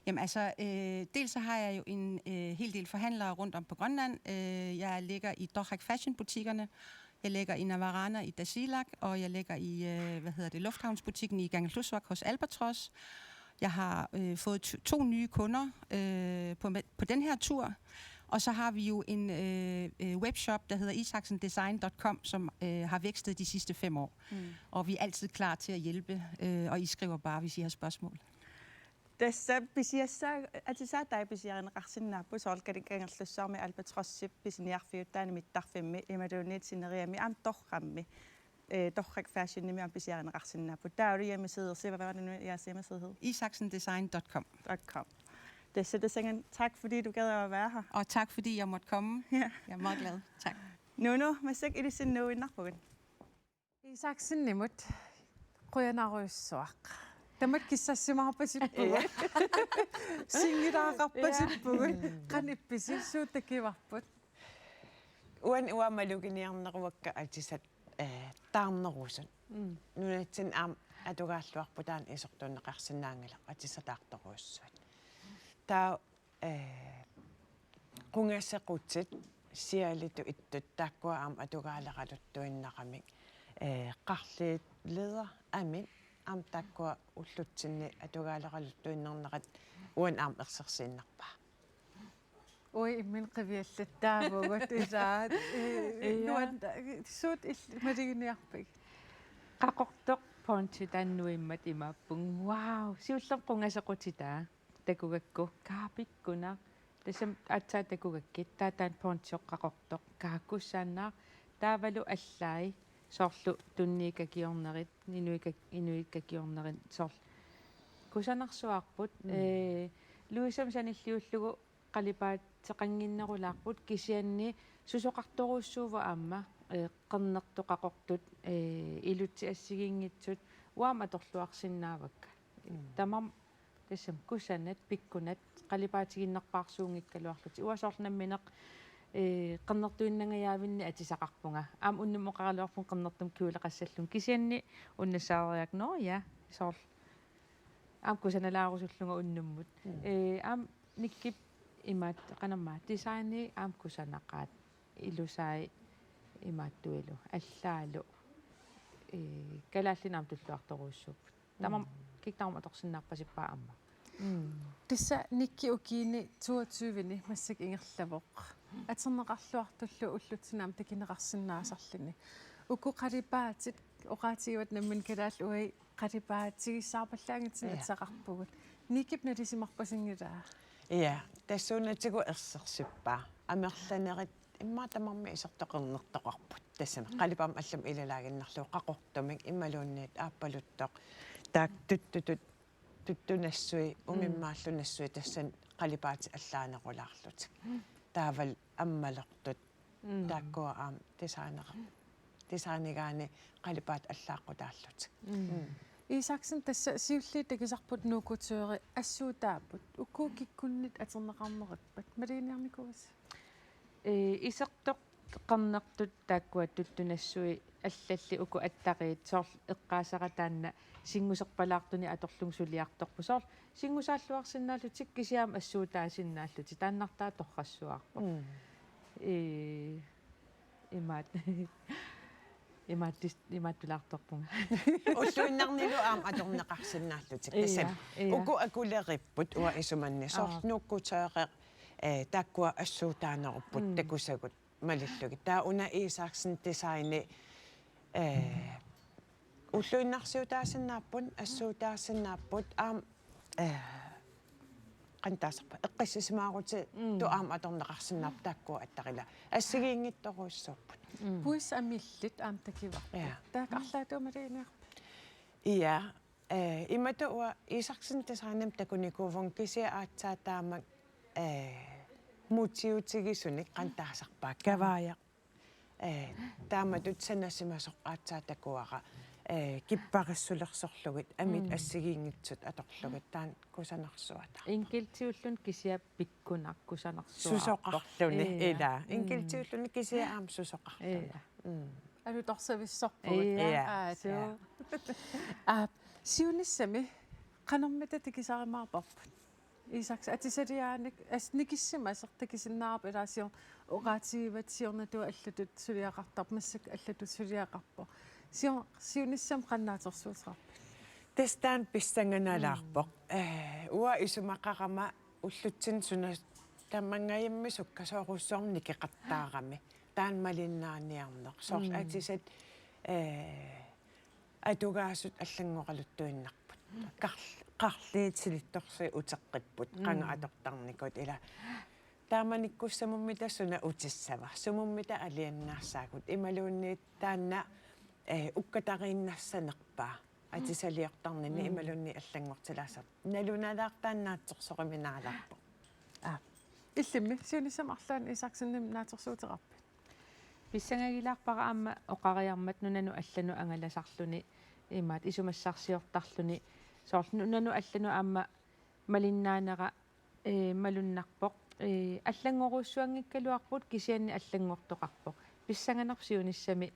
Jamen altså, øh, dels så har jeg jo en øh, hel del forhandlere rundt om på Grønland. Øh, jeg ligger i Dohak Fashion-butikkerne. Jeg ligger i Navarana i Tasiilaq, og jeg ligger i, øh, hvad hedder det, lufthavnsbutikken i Kangerlussuaq hos Albatross. Jeg har øh, fået to, to nye kunder øh, på, på den her tur. Og så har vi jo en øh, øh, webshop, der hedder isaksendesign dot com, som øh, har vækstet de sidste fem år. Mm. Og vi er altid klar til at hjælpe, øh, og I skriver bare, hvis I har spørgsmål. Tassa pisiassaa, atisaatai pisiarineqarsinnaapput, soorlu Kangerlussuarmi Albatrossip pisiniarfiutaani mittarfimmi imaluunniit sineriammi aamma torrammi, eh, Dohak Fashionimi aamma pisiarineqarsinnaapput. Taavalu hjemmesidersi, hvad var det nu, jeres hjemmeside hed? isaksendesign dot com. Dot com. Tassa tassanngaanniit, tak fordi du gad at være her. Og tak fordi jeg måtte komme. Ja. Jeg er meget glad. Tak. Nuno, massakkut ilissinnut nuuinnarpugut. Isaksenimut qujanarujussuaq. Tamatta kissassimaarpasippugut. Sinngilaqarpasippugut. Qanoq ippisi, suut takivarput? Uani uanga maluginiarneruakka atisat eh, taarnerusut. Mm. Nunatsinni aamma atugaalluarpoq taanna isertuunneqarsinnaanngilaq atisat taarnerujussuit. Taava eh, qungasequtit, sialitut ittut, taakkua aamma atugaaleraluttuinnaramik, eh, Qarliit Leder Amit aamma taakkua ullutsinni atugaaleraluttuinnarnerat uani aamma ersersiinnarpaa. Ui, imminut qiviallattaavugut isaat. Eh, Ja. Nuan, suut il-, maluginiarpigit? Qaqortoq ponchi taanna nuimmat imaappunga. Wow, siullermik qungasequtitaa takugakku. Kaapikkunaq. Tassami aatsaat takugakkit. Taava taanna ponchoq qaqortoq. Kaakkussaannaaq. Taavalu allai. Soorlu tunniikkakiornerit, inuikka-, inuikkakiornerit soorlu. Kusanarsuarput. Mm. Eh, Louisemut sanilliullugu qalipaateqannginnerulaarput kisianni susoqartorujussuuvoq aamma, eh, qernertut qaqortut, eh, ilutsit assigiinngitsut uanga aamma atorluarsinnaavakka. Mm. Tamarmik tassami kusanat, pikkunat, qalipaatigiinnerpaarsuunngikkaluarlutik. Uanga soorlu nammineq, eh, qernertuinnangajaavinni atisaqarpunga. Aamma unnummut oqaraluarpunga qernertumik kjoleqassallunga. Kisianni una saariak, nå ja, soorlu. Aamma kusanalaarusullunga unnummut. Mm. Eh, aamma Nikkip imaattoq qanormaa designi aamma kusanaqaat ilusai imaattuilu allaalu, eh, kalaallinut aamma tulluartorujussuupput. Tamarmik, mm, kikkut tamarmik atorsinnaarpasippaa aamma. Tassa Nikki ukiuni toogtyve-ni massakkut ingerlavoq. Atorneqarluartullu ullutsinnut aamma takuneqarsinnaasarluni. Uku qalipaatit oqaatigivatit nammineq kalaallit uagut qalipaatigissaarpallaanngitsunik Ja. atisaqarpugut. Nikkip nalisimarpasinngilaa. Ja, tassuunatigut ersersippaa. Amerlanerit immaqa tamarmik isertoqarnertoqarput. Tassami qalipaammik allamik ilalaaginnarlugu qaqortumik imaluunniit aappaluttoq. Taakku tuttutut tuttunassui, mm, umimmaallunassuit tassani qalipaatit allaanerulaarlutik. Taavalu ammalortut. Mm. Taakkua aamma designeqar-, designigaanni qalipaatit allaaqqutaallutik. Mm. Mm. Isaksen, tassa siulliit takusarput Nuukkutøri assuutaapput. Uku kikkunnit atorneqarnerippat? Maluginiarnikuuisi? Ee, isertoqarnertut taakkua tuttunassui allalli uku attariit soorlu eqqaasara taanna singuserpalaartunik atorlugu suliartorpoq. Soorlu singusaalluarsinnaallutik kisianni aamma assuutaasinnaallutik taannartaa torrassuarpoq. Mm. Ee, imaat-, imaattis-, imaattulaartorpunga. Ulluinnarnilu aamma atorneqarsinnaallutik. Ia, tassami. Ia. Uku akuleripput uanga isumanni. Soorlu Aa. Nuukkutøri, eh, taakkua assuutaanerupput Mm. takusagut malillugit. Taava una Isaksen Designi, eh, ulluinnarsiutaasinnaapput, assuutaasinnaapput, aamma, eh, qanoq taasarpa, eqqissisimaarutitut Mm. aamma atorneqarsinnaapput taakkua attarilaa. Assigiinngitsorujussuupput. Mm. Puisit amillit aamma takuarput. Ja. Taakku arlaatigut maluginiarpit? Ja, eh, imatut uanga Isaksen Designimik takunikuuvunga kisianni aatsaat taama, eh, motivitigisunik qanoq taasarpa kavaajaq. Eh, taamatut sanasimasoq aatsaat takuara, eh, kipparissulersorlugit, amit Mm. assigiinngitsut atorlugit, taanna kusanarsuataarpoq. Enkeltiulluni kisianni pikkunaq kusanarsuaarpoq. Susoqarluni, Ia. ila. Mm. Enkeltiulluni kisianni aamma susoqarluni. Ia. Mm. Alutorsavissorpugut. Ia. Ia. Aap, suu. Aap, siunissami qanormita takusarumaarparput? Isaksen, atisaliaanik, as-, nikissimasoq takusinnaarpa ilaa sior-, oqaatigivatit siornatigut allatut suliaqartarpoq, massakkut allatut suliaqarpoq. Sior-, siunissami qanoq naatsorsuuteqarpit? Tassa taanna pissanganalaarpoq. Mm. Eh, uanga isumaqarama ullutsinnut suna tamangajammi sukkasoorujussuarmik nikeqattaarami. Taanna malinnaaniarneq. Soorlu Mm. atisat, eh, atugaasut allanngoraluttuinnarput. Qarl-, qarliit silittorsuit uteqqipput, Mm. qanga atortarnikut ila. Taamanikkussamummi tassuna utissava, sumummi taava alianaassaagut, imaluunniit taanna, eh, ukkatariinnassanerpaa, atisaliortarnini Mm. imaluunniit allanngortilaassanerpaa. Nalunalaartaannaatsorsoruminaalaarpoq. Aa. Illimmi, siunissami arlaanni Isaksenimik naatsorsuuteqarpit? Pissangagilaarpara aamma oqariarmat nunanut allanut angalasarluni imaat isumassarsiortarluni soorlu nunanut allanut aamma malinnaanera, ee, malunnarpoq. Ee, allanngorujussuanngikkaluarpoq kisianni allanngortoqarpoq. Pissanganarpoq siunissami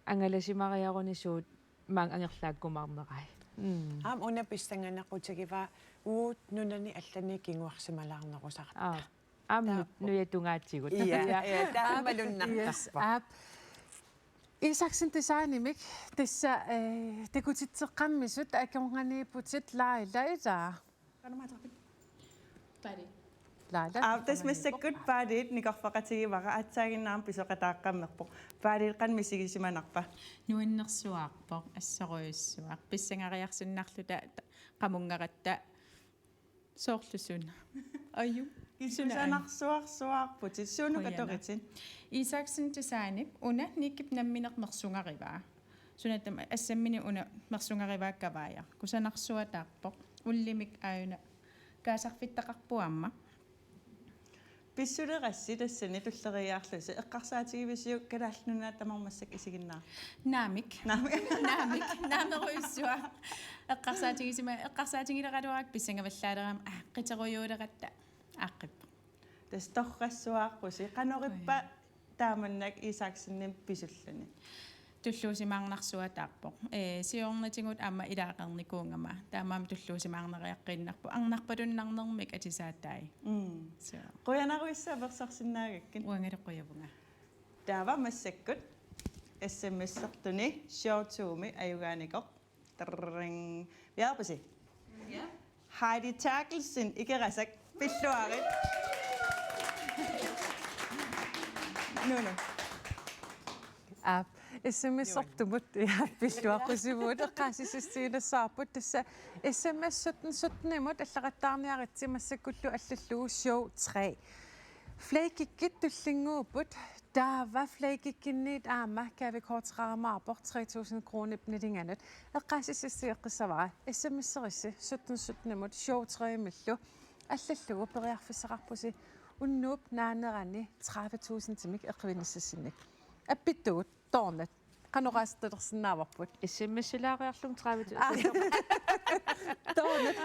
angalasimariaruni suut maanga angerlaakkumaarnerai. Mm. Aamma una pissanganequtigivaa uagut nunani allani kinguarsimalaarnerusarta. Aa. Aamma nu-, Taappoq. Nujatungaatigut. Ia, ia, taamalunnartarpoq. Yes, aap. Isaksen Designimik tassa, eh, takutitseqqammisut akornanniipputit Laila ilaa. Qanormaataqarpit? Paali. Laila. Aap, tassa massakkut Paaliit nikorfaqatigivara, aatsaaginnarmi pisoqataaqqammerpoq. Paaliit qanoq misigisimanarpa? Nuannersuarpoq, assorujussuaq. Pissangariarsinnarluta ta-, qamunngaratta soorlu suna. Aju. Suna. Kusanarsuarsuarputit, suunuk Qujanaq. Atoritit? Isaksen Designip una Nikkip nammineq mersungarivaa. Suna tama assammini una mersungarivaa kavaajaq. Kusanarsuataarpoq. Ullumikkut aajuna kaasarfittaqarpoq aamma. Pissulerassi tassani tulleriiaarlusi, eqqarsaatigivisiuk Kalaallit Nunaat tamarmi massakkut isiginnaartut? Naamik. Naamik. Naamik. Naamerujussuaq. Eqqarsaatigisima-, eqqarsaatigileraluarakku pissangavallaalerama, aa, qiterujuuleratta aaqqippoq. Tassa torrassuarpusi, qanorippa Oi. Taamannak Isaksenimik pisulluni? Tulluusimaarnarsuataarpoq. Ee, siornatigut aamma ilaaqarnikuugama. Taamaammat tulluusimaarneriaqqiinnarpoq. Arnarpalunnarnermik atisaatai. Mm. Suu. Qujanarujussuaq apersorsinnaagakkit. Uangalu qujavunga. Taava massakkut S M S-ertuni show to-mi ajugaanikoq. Trrrring. Viaapasi. Ja. Heidi Terkelsen, Ikerasak, pilluarit. Nunu. Aap, S M S-ortumut, ja, pilluaqqusivugut, eqqaasitsissutiginnassavarput, tassa S M S sytten sytten-imut allaqattaarniaritsi massakkullu allallugu show tre. Flakekikkit tullinnguupput, taava Flakekikkinniit aamma gavekorteqarumaarpoq tre tusind kronip nalinganut. Eqqaasitsissutigeqqissavara, S M S-erissi sytten sytten-imut show tre-imillu allallugu periarfissaqarpusi unnuup naanerani tredive tusindimik eqqinnissassinnik. Appittugut, Toornat. Qanoq oqaasertalersinnaavarput? S M S-ilaariarlugu tredive tusind. Aa. Toornat.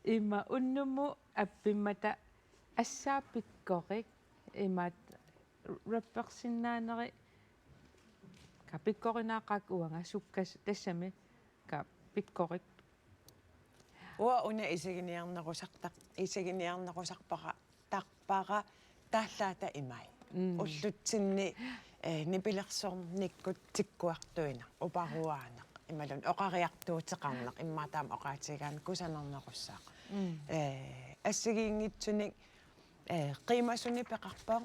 Ima unnummut appimmata assaat pikkorik, imaat rappersinnaaneri, ka pikkorinaaqaaq uanga sukkasoq tassami, ka pikkorik. Uanga una isiginiarnerusartaq-, isiginiarnerusarpara, tarpara, taallaata imai. Mm. Ullutsinni, eh, nipilersornikkut tikkuartuineq, uparuaaneq, imaluunniit oqariartuuteqarneq, immaqa taama oqaatigigaanni kusanarnerussaaq. Mm. Eh, assigiinngitsunik, eh, qiimasunik peqarpoq,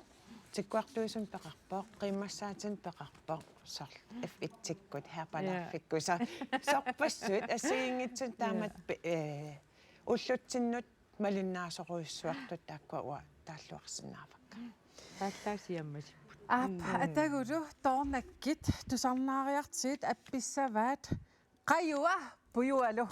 tikkuartuisunik peqarpoq, qiimmassaatinik peqarpoq, soorlu F et-ikkut, Herpalaaffikkut, ja, so-, sorpassuit, assigiinngitsunik taamak, ja, pe-, eh, ullutsinnut malinnaasorujussuartut taakkua uanga taalluarsinnaavakka. Taallaat siammasipput. Aap, mm, atagulu Toornakkit tusarnaariartigit appissavaat Qajua Pujualu.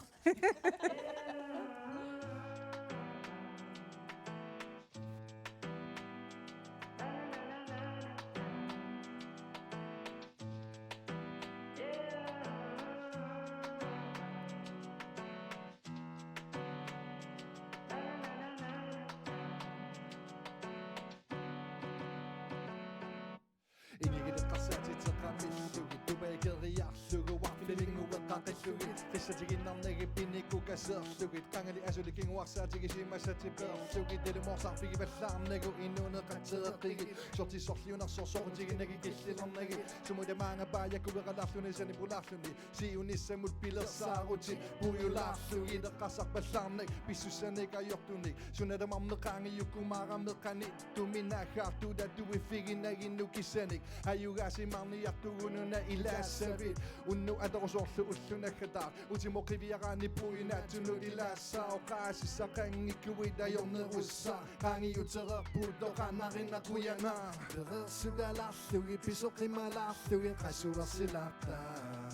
Inigileqqarsaatit teqamillugit, tupaikeriarlugu, uarfilingueqqaqillugit, qissatigiinnarnagit, pinikkut kaseerlugit, qangali asuli kinguarsaatigisimassatit peerlugit, ilumoorsaarfigivallaarnagu, inuuneqatseeqqigit, sortissorliunersoq soqutiginagit killilernagu, sumut tamaanga paajakkugeralaarluni sanipulaarluni, siunissamut pilersaarutit pujulaarlugit, eqqarsarpallaarnak pissussanik ajortunik, suna tamarmi qaangiukkumaarami qanittumik naaggaartut atuiffiginaginnik kissanik, ajugaasimaarniartugut una ilaassavit, unnuk atorusooq ulloq naggataaq, utimut qiviaraanni puinaatsunut ilaassaaq, oqaasissaqanngikkuit ajornerussaaq, qaangiutereerput oqaannarina qujanaq. Pereersulaarlugit, pisoqimalaarlugit, qasuersilaartaaq.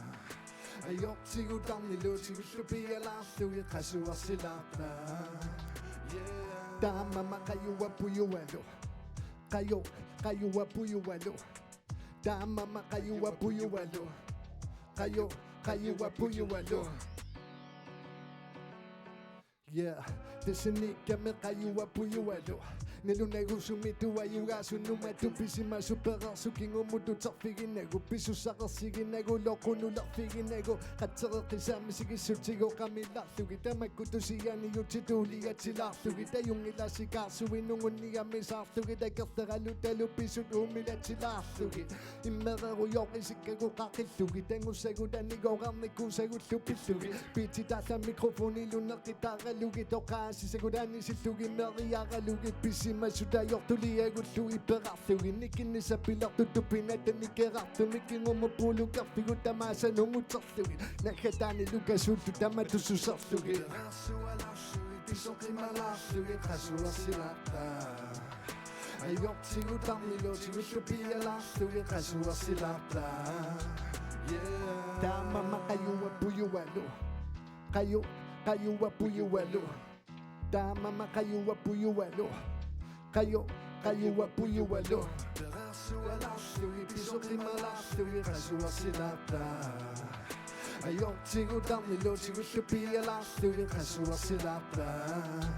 Ajortigut tarniluutigullu piialaarlugit, qasuersilaartaaq. Yeah. Taamaammat Qajua Pujualu. Qaju, Qajua Pujualu. Taamaammat Qajua Pujualu. Qaju, Qajua Pujualu. Yeah, tassaniikkami Qajua Pujualu. Nalunagu sumiittoq ajugaasunut matuma pisimasoq, pereersoq kingumut uterfiginagu, pisussaqarsiginagu, loqunulerfiginagu, qatsereqqissaaq misigissutigu qamilaarlugit, tamakkutut sianiutitut uliatsilaarlugit, tajunngilaat sikaarsuit nungunniarmisaarlugit, akerteralu talupisut uumilatsilaarlugit. Immererujoq isikkagut qaqillugit, tangussagut anigooq arnikuusagullu pillugit, piitsi taallat mikrofonilu neqitaaralugit, oqaasissagulaarnisillugit meriaralugit, pisimasut ajortuliagullu iperarlugit, nikinnissaq pilertutut pinatta nikerartumik, kingumut puulukerfigut tamaasanut uterlugit, naggataanilu kasuulluta matussuserlugit. Pereersualaarlugit, pisoqimalaarlugit, qasuersilaartaaq. Ajortigut tarniluutigullu piialaarlugit, qasuersilaartaaq. Yeah. Taamaammat Qajua Pujualu. Qaju, Qajua Pujualu. Taamaammat Qajua Pujualu. Qaju, Qajua Pujualu. Pereersualaarlugit, pisoqimalaarlugit, qasuersilaartaaq. Ajortigut tarniluutigullu piialaarlugit, qasuersilaartaaq.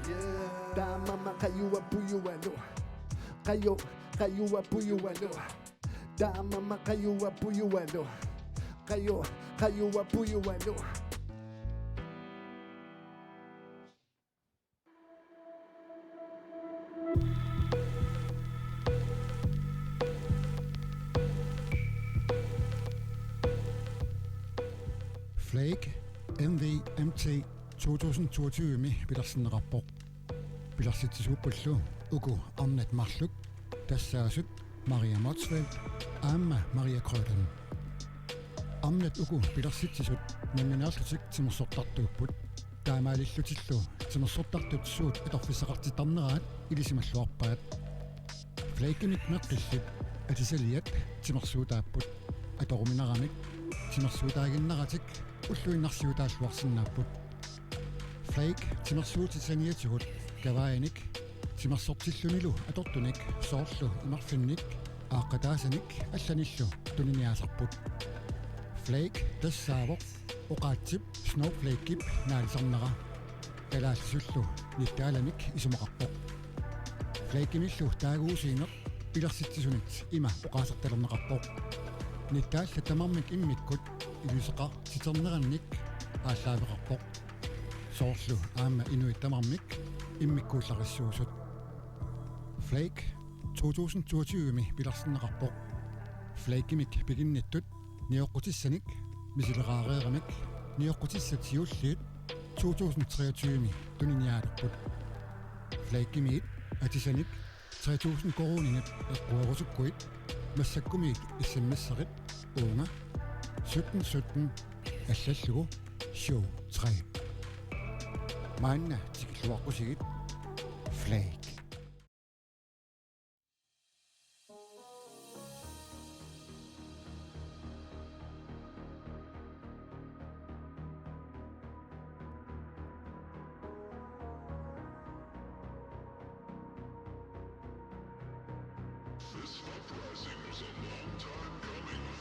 Yeah. Taamaammat Qajua Pujualu. Qaju, Qajua Pujualu. Taamaammat Qajua Pujualu. Qaju, Qajua Pujualu. Flake M V M T to tusind toogtyve-mi pilersinneqarpoq. Pilersitsisuuppullu uku arnat marluk, tassaasut Maria Motzfeldt aamma Maria Kreutzmann. Arnat uku pilersitsisut nammineerlutik timersortartuupput. Taamaalillutillu timersortartut suut atorfissaqartittarneraat ilisimalluarpaat. Flakemik meqqillit atisaliat timersuutaapput. Atoruminaramik timersuutaaginnaratik ulluinnarsiutaalluarsinnaapput. Flake timersuutit saniatigut kavaajanik timersortillunilu atortunik, soorlu imarfinnik, aaqqataasanik allanillu tuniniaasarput. Flake tassaavoq oqaatsip Snowflakep naalisarnera. Kalaallisullu nittaalanik isumaqarpoq. Flakemillu taaguusiineq pilersitsisunit ima oqaasertalerneqarpoq: Nittaallat tamarmik immikkut iliuuseqartiternerannik aallaaveqarpoq, soorlu aamma inuit tamarmik immikkuullarissuusut. Flake to tusind toogtyve-mi pilersinneqarpoq. Flakemik piginnittut nioqqutissanik misileraareeramik nioqqutissat siulliit to tusind treogtyve-mi tuniniaalerput. Flakemiit atisanik tre tusind koruuninut eqquerusukkuit massakkumiit S M S-erit uunga sytten sytten allallugu syv tre. Maanna tikilluaqqusigit. Flake. This uprising was a long time coming.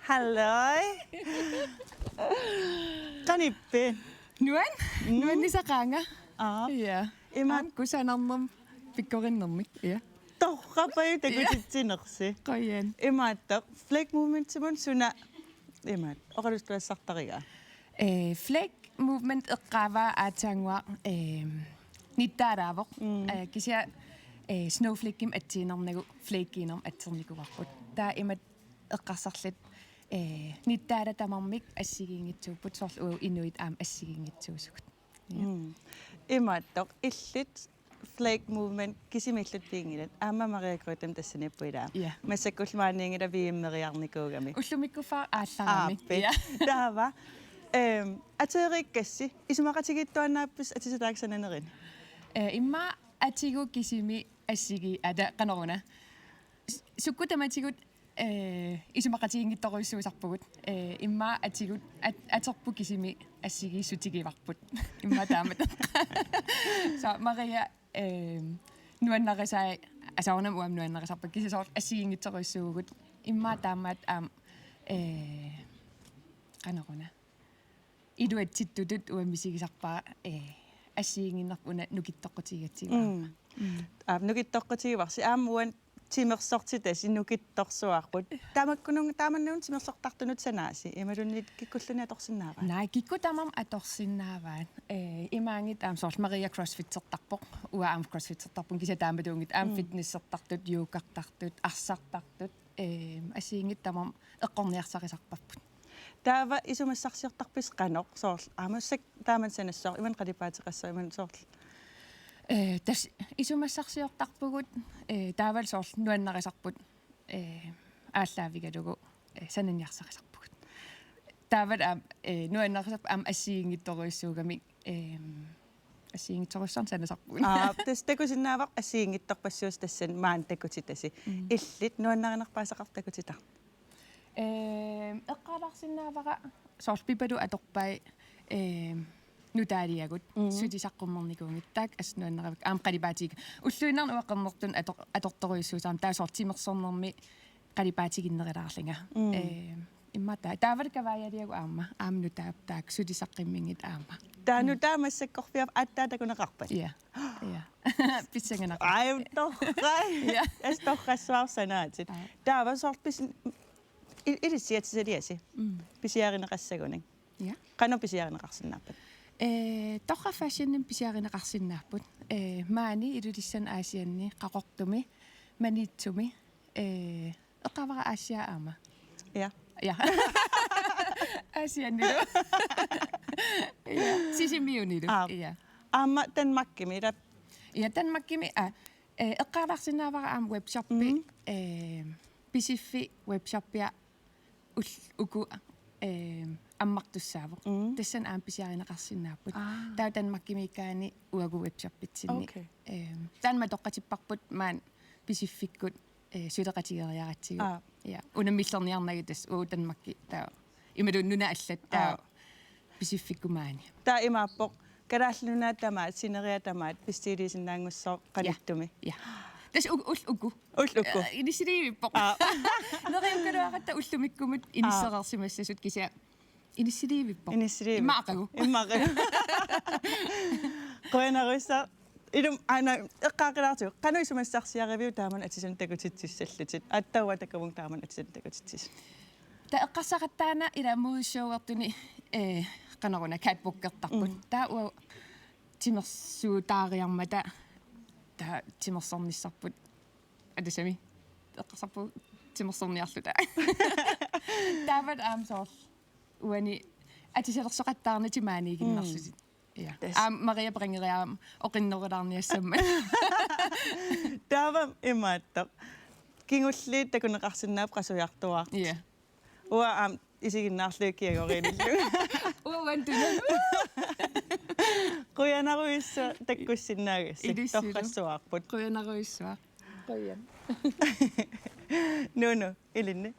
Halløj. Qanippit? Nuann-, mm, nuannisaqaanga. Aa. Ja. Ima- Aamma kusanarnermik pikkorinnermik. Ja. Torrappajuk takutitsinersi. Qujan. Imaattoq, Flake Movementimut suna imaat oqalussartarigaa? Eh, Flake Movement eqqaavaa aatsaannguaq, eh, nittaalaavoq. Mm. Eh, kisianni, eh, Snowflakemik atsiinnarnagu flakiinermik atsernikuuarput. Taava imatut eqqarsarluta, eh, nittaala tamarmik assigiinngitsuupput, soorlu uagut inuit aamma assigiinngitsuusugut. Ja. Mm. Imaattoq illit Flake Movement kisimiilluttiginngilat. Aamma Maria Grøthem tassaniippoq ilaa. Ja. Massakkullu maaniinngilaq V M-eriarnikuugami. Ullumikkuffa aallaramik. Aappit. Ja. Taava, ehm, ateriikkassi, isumaqatigiittuaannaappisi atisat taakku sananerini? Eh, immaqa atigut kisimik assigii-, ata, qanoruna. S-, sukkut tamatigut eh, isumaqatigiinngitsorujussuusarpugut. Eh, immaqa atigut, at-, aterput kisimik assigiissutigivarput. Immaqa taamatut. Så Maria, eh, nuannarisai, asaornam uam nuannarisarpa, kisianni soorlu assigiinngitsorujussuuvugut. Immaqa taamaattut aamma, eh, qanoruna. Iluatsittutut uanga misigisarpara, eh, assigiinnginnarput una nukittoqqutigigatsigu. Mm. Mm. Aap, nukittoqqutigivarsi aamma uani timersortitasi nukittorsuarput. Tamakkununnga-, taamannagu timersortartunut sanaasi. Imaluunniit kikkulluunniit atorsinnaavaat? Naa, kikkut tamarmik atorsinnaavaat. Eh, imaanngitsoq aamma soorlu Maria crossfittertarpoq. Uanga aamma crossfittertarpunga kisianni taamatuunngitsoq aamma, mm, fitnessertartut, yogartartut, arsartartut. Eh, assigiinngitsut tamarmik eqqorniarsarisarparput. Taava isumassarsiortarpisi qanoq, soorlu aamma tassa taamannak sanassooq, imannak qalipaateqassaaq, imannak soorlu? Eh, tassa isumassarsiortarpugut, eh, taavalu soorlu nuannarisarput, eh, aallaavigalugu, eh, sananiarsarisarpugut. Taavalu aamma, eh, nuannarisarput aamma assigiinngitsorujussuugamik, ehm, assigiinngitsorujussuarnik sanasarpugut. Aa, tassa takusinnaavara assigiinngitsorpassuusoq tassani maani takutitasi. Mm. Illit nuannarinerpaasaqartoq takutitaa? Ehm, eqqaalaarsinnaavara soorlu Pipaluk atorpai, ehm, nutaaliagut, mm, suli saqqummernikuunngitsut, taakku assut nuannaravakka, aamma qalipaatigik. Ulluinnarni uanga qernertunik ator-, atortorujussuusarama, taava soorlu timersornermi qalipaatiginnerulaarlunga. Mm. Ehm, immaqa taa-, taavalu kavaajaliagut aamma, aamma nutaap taakku suli saqqummiunngitsut aamma. Taava, mm, nutaaq massakkorpiaq aatsaat takuneqarpat? Ja. Ja. Pissanganaq. Aa, torrak. Ja. Assut torrassuarsanaatit. Aa. Taava soorlu pis-, i-, ilissi atisaliasi. Mm. Pisiarineqassagunik. Ja. Qanoq pisiarineqarsinnaappat? Ee, Torrak Fashionimi pisiarineqarsinnaapput. Ee, maani Ilulissani Aasianni, Qaqortumi, Maniitsumi, ee, eqqaavara Aasiaat aamma. Ja. Ja. Aasiannilu. Ja. Sisimiunilu. Aa. Ja. Aamma Danmarkimi, ila? Ja, Danmarkimi, aa, ee, eqqaalaarsinnaavara aamma webshoppi, mm, ee, Pisiffik webshoppia ul-, uku, ee, ammartussaavoq. Mm. Tassani aamma pisiarineqarsinnaapput. Aa. Taava Danmarkimiikkaanni uagut webshoppitsinni. Okay. Ee, taanna matoqqatipparput maani Pisiffikkut, ee, suleqatigeriaratsigu. Aa. Ja. Unammillerniarnagit tassa uagut Danmarki taava. Imaluunniit nunat allat taava. Aa. Pisiffikkut maani. Taava imaappoq Kalaallit Nunaat tamaat, sineriak tamaat, bestilliisinnaanngussooq qanittumi. Ja. Tassa u-, ullut uku. Ullut uku. Ee, inissiliivippoq. Aa. Neriukkaluaratta ullumikkumut, aa, inissereersimassasut kisianni inissiliivippoq. Inissiliivippoq. Immaqa aqagu. Immaqa aqagu. Qujanarujussuaq. Ilumut aana eqqaaqqaalaartigu. Qanoq isumassarsiariviuk taamani atisanik takutitsissallutit? Aatsaat uanga takuvugut taamani atisanik takutitsisut. Taava eqqarsaqattaarnanga ila modeshowertuni, ee, qanoruna catwalkertarput. Mm. Taava uanga timersuutaariarmata taava timersornissarput. Atisami. Eqqarsarpugut timersorniarluta. Taava aamma soorlu uani atisalersoqattaarnatik maaniiginnarlutik. Mm. Ja. Tassa. Aamma Maria peqanngeriarami oqinnerulaarniassammat. Taava imaattoq. Kingulliit takuneqarsinnaapput qasujartuaartut. Ja. Uanga aamma isiginnaarlugit kiagoriillunga. Uanga uani tuna. Qujanarujussuaq takkussinnaagassi. Ilissilu. Torrassuarput. Qujanarujussuaq. Qujan. Nunu, ilinni.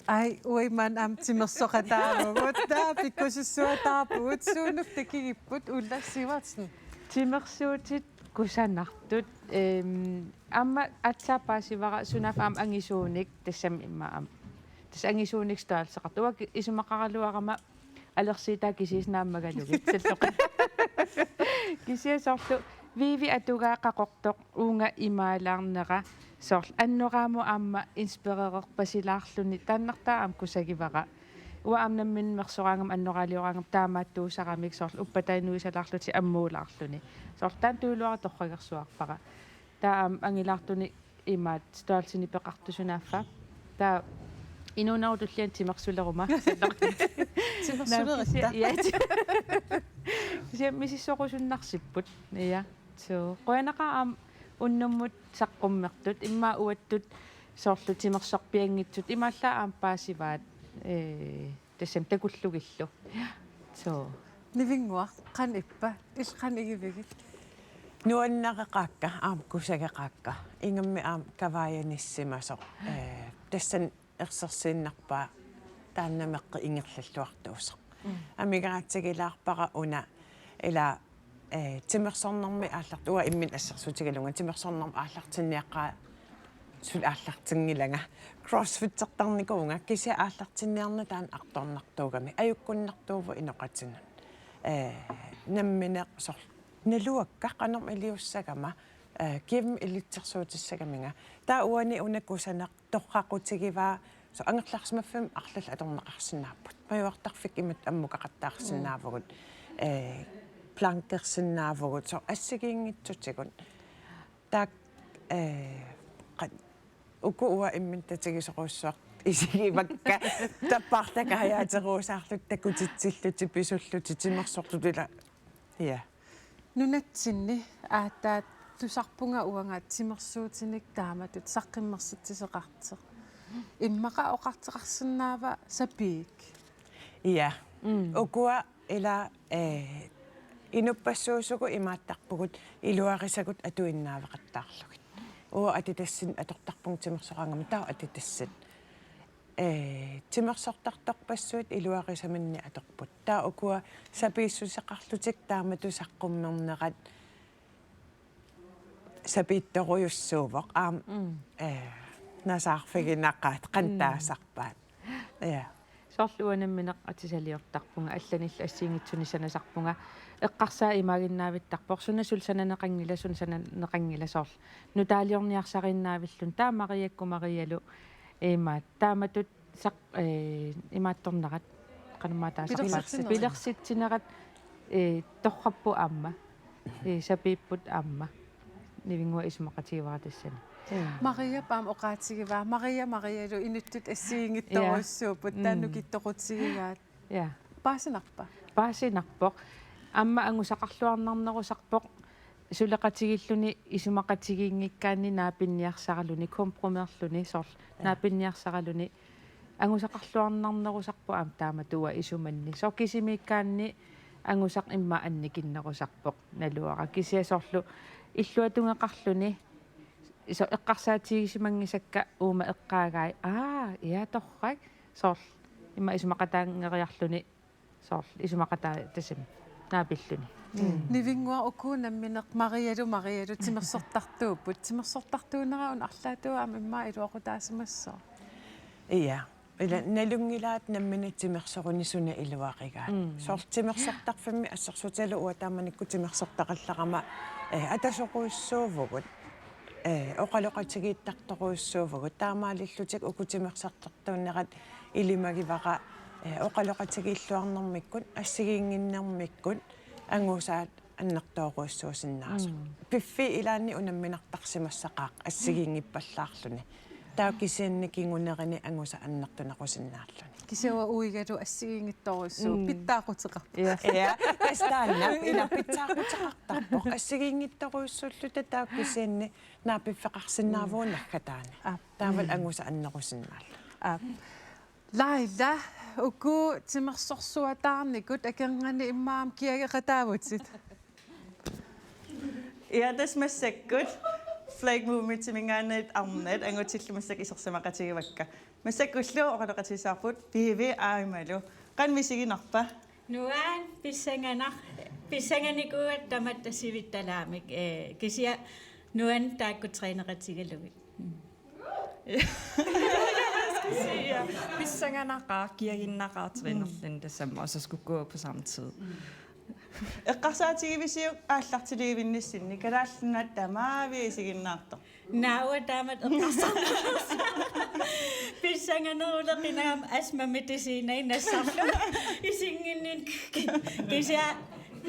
Ai, uanga maani aamma timersoqataavugut. Taava pikkusissuataarpugut. Suunuku takugipput, Ulla Sivertsen? Timersuutit kusanartut. Ehm, aamma aatsaat paasivara sunaaffa aamma angisuunik, tassami immaqa aamma. Tassa angisuunik størrelseqartoq. Uanga isumaqaraluarama alersiitaa kisiisa naammagalugit. Salloqi. Kisianni soorlu Vivi atugaa Qaqortoq uunga imaalaarnera soorlu annoraamut aamma inspirererpasilaarluni taannartaa aamma kusagivara. Uanga aamma nammineq mersoraangama annoraalioraangama taamaattuusaramik soorlu uppataa nuisalaarlutik ammuulaarluni. Soorlu taanna tujuuluara torragersuarpara. Taava aamma angilaartunik imaattoq størrelsinik peqartoq sunaaffa. Taava inuunerup tulliani timersuleruma. Timersuleratta. Naam, kisia-, ja, ti-, kisianni misissorusunnarsipput. Ja. So, qujanaqaaq aamma unnummut saqqummertut, immaqa uattut soorlu timersorpianngitsut, imaallaat aamma paasivaat, ee, tassami takullugillu. So. Nivinnguaq, qanoq ippa? Illit qanoq igivigit? Nuannareqaakka, aamma kusageqaakka. Ingammik aamma kavaajanissimasoq. Ee, tassani ersersiinnarpaa taanna meqqi ingerlalluartuusoq. Mm. Amigaatigilaarpara una ila, ee, timersornermi aallart-, uanga imminut assersuutigalugu, timersornermi aallartinniaqqaa suli aallartinngilanga. Crossfittertarnikuuvunga, kisianni aallartinniarnata taanna artornartuugami, ajukkunnartuuvoq inoqatinut. Ee, nammineq soorlu naluakka qanormi iliussagama, ee, gym ilitsersuutissagaminga. Taava uani una kusanaq torraqutigivaa, soorlu angerlarsimaffimmi arlallit atorneqarsinnaapput. Majuartarfik imatut ammukaqattaarsinnaavugut, ee, plankersinnaavugut, soorlu assigiinngitsutigut. Taakku, ee, qa-, uku uanga imminut tatigisorujussuaq isigivakka, tappaartakajaateruusaarlutik, takutitsillutik, pisullutik, timersorlutik ila. Ja. Nunatsinni aatsaat tusarpunga uanga timersuutinik taamatut saqqummersitsisoqartoq. Immaqa oqartoqarsinnaava sapiik? Ja. Mm. Ukua ila, ee, Inuppassuusugut imaattarpugut iluarisagut atuinnaaveqattaarlugit. Uagut Adidassinik atortarpunga timersoqarama, taava Adidassinik. Ee, timersortartorpassuit iluarisaminnik atorput. Taava ukua sapiissuseqarlutik taamatut saqqummernerat sapiittorujussuuvoq aamma, mm, eh, nasaarfiginaqaat, mm, qanoq taasarpaat. Ja. Soorlu uanga nammineq atisaliortarpunga, allanillu assigiinngitsunik sanasarpunga, eqqarsaat imaaginnaavittarpoq, suna suli sananeqanngila, suna sananeqanngila, soorlu nutaaliorniarsariinnaavilluni, taava Mariakkut Marialu imaat, taamatut saq-, eh, imaattornerat, qanormaa taasarpaat. Pilersitsinerat. Pilersitsinerat, eh, torrarput aamma. Eh, sapiipput aamma. Nivinnguaq isumaqatigivara tassani. Ja. Mariap aamma oqaatigivaa. Maria Marialu inuttut assigiinngitsorujussuupput. Ja. Taanna, mm, nukittoqutigigaat. Ja. Paasinarpa? Paasinarpoq. Aamma angusaqarluarnarnerusarpoq. Suleqatigiilluni isumaqatigiinngikkaanni naapinniarsaraluni, kompromiserluni, soorlu, ja, naapinniarsaraluni angusaqarluarnarnerusarpoq aamma taamatut isumanni. Soorlu kisimiikkaanni angusaq immaqa annikinnerusarpoq naluara. Kisianni soorlu illuatungeqarluni, so-, eqqarsaatigisimanngitsakka uuma eqqaagai, aa, ja, torrak, soorlu immaqa isumaqataanngeriarluni, soorlu isumaqataa-, tassami naapilluni. Mm. Nivinnguaq, uku nammineq Marialu Marialu timersortartuupput. Timersortartuunera una arlaatigut aamma immaqa iluaqutaasimassooq. Ja. Ila nalunngilaat nammineq timersoruni suna iluarigaat. Mm. Soorlu timersortarfimmi assersuutigalugu uanga taamanikkut timersortaqallarama, eh, atasorujussuuvugut. Eh, oqaloqatigiittartorujussuuvugut. Taamaalillutik uku timersortartuunnerat ilimagivara, eh, oqaloqatigiilluarnermikkut, assigiinnginnermikkut angusaat annertoorujussuusinnaasoq. Mm. Piffissap ilaanni unamminartarsimassaqaaq assigiinngippallaarluni. Taava kisianni kingunerini angusat annertunerusinnaalluni. Kisianni uanga uigalu assigiinngitsorujussuuvoq. Mm. Pitsaaquteqarpoq. Ja. Ja, tassa taanna ila pitsaaquteqartarpoq. Assigiinngitsorujussuulluta taava kisianni naapiffeqarsinnaavugut, mm, naggataani. Aap. Taavalu, mm, angusat annerusinnaalluni. Aap. Laila, uku timersorsuataarnikut akornanni immaqa kiageqataavutit? Ja, tassa massakkut Flake Movementiminngaanniit arnat angutillu massakkut isersimaqatigivakka. Massakkullu oqaloqatigissavarput Vivi aammalu. Qanoq misiginarpa? Nuann, pissanganar-, pissanganikuugatta tamatta sivittalaamik, eh, kisianni nuann taakku træneqatigalugit. Mm. Ja. Pissanganaqaaq, kiaginnaqaaq trænerluni tassami, og så skulle gå på samme tid. Eqqarsaatigivisiuk aallartilivinnissinni Kalaallit Nunaat tamaavik isiginnaartoq? Naa, uanga taamatut eqqarsarnerusoq. Pissanganeruleqinagama astmamedicini nassarlunga isinnginninni, kisianni,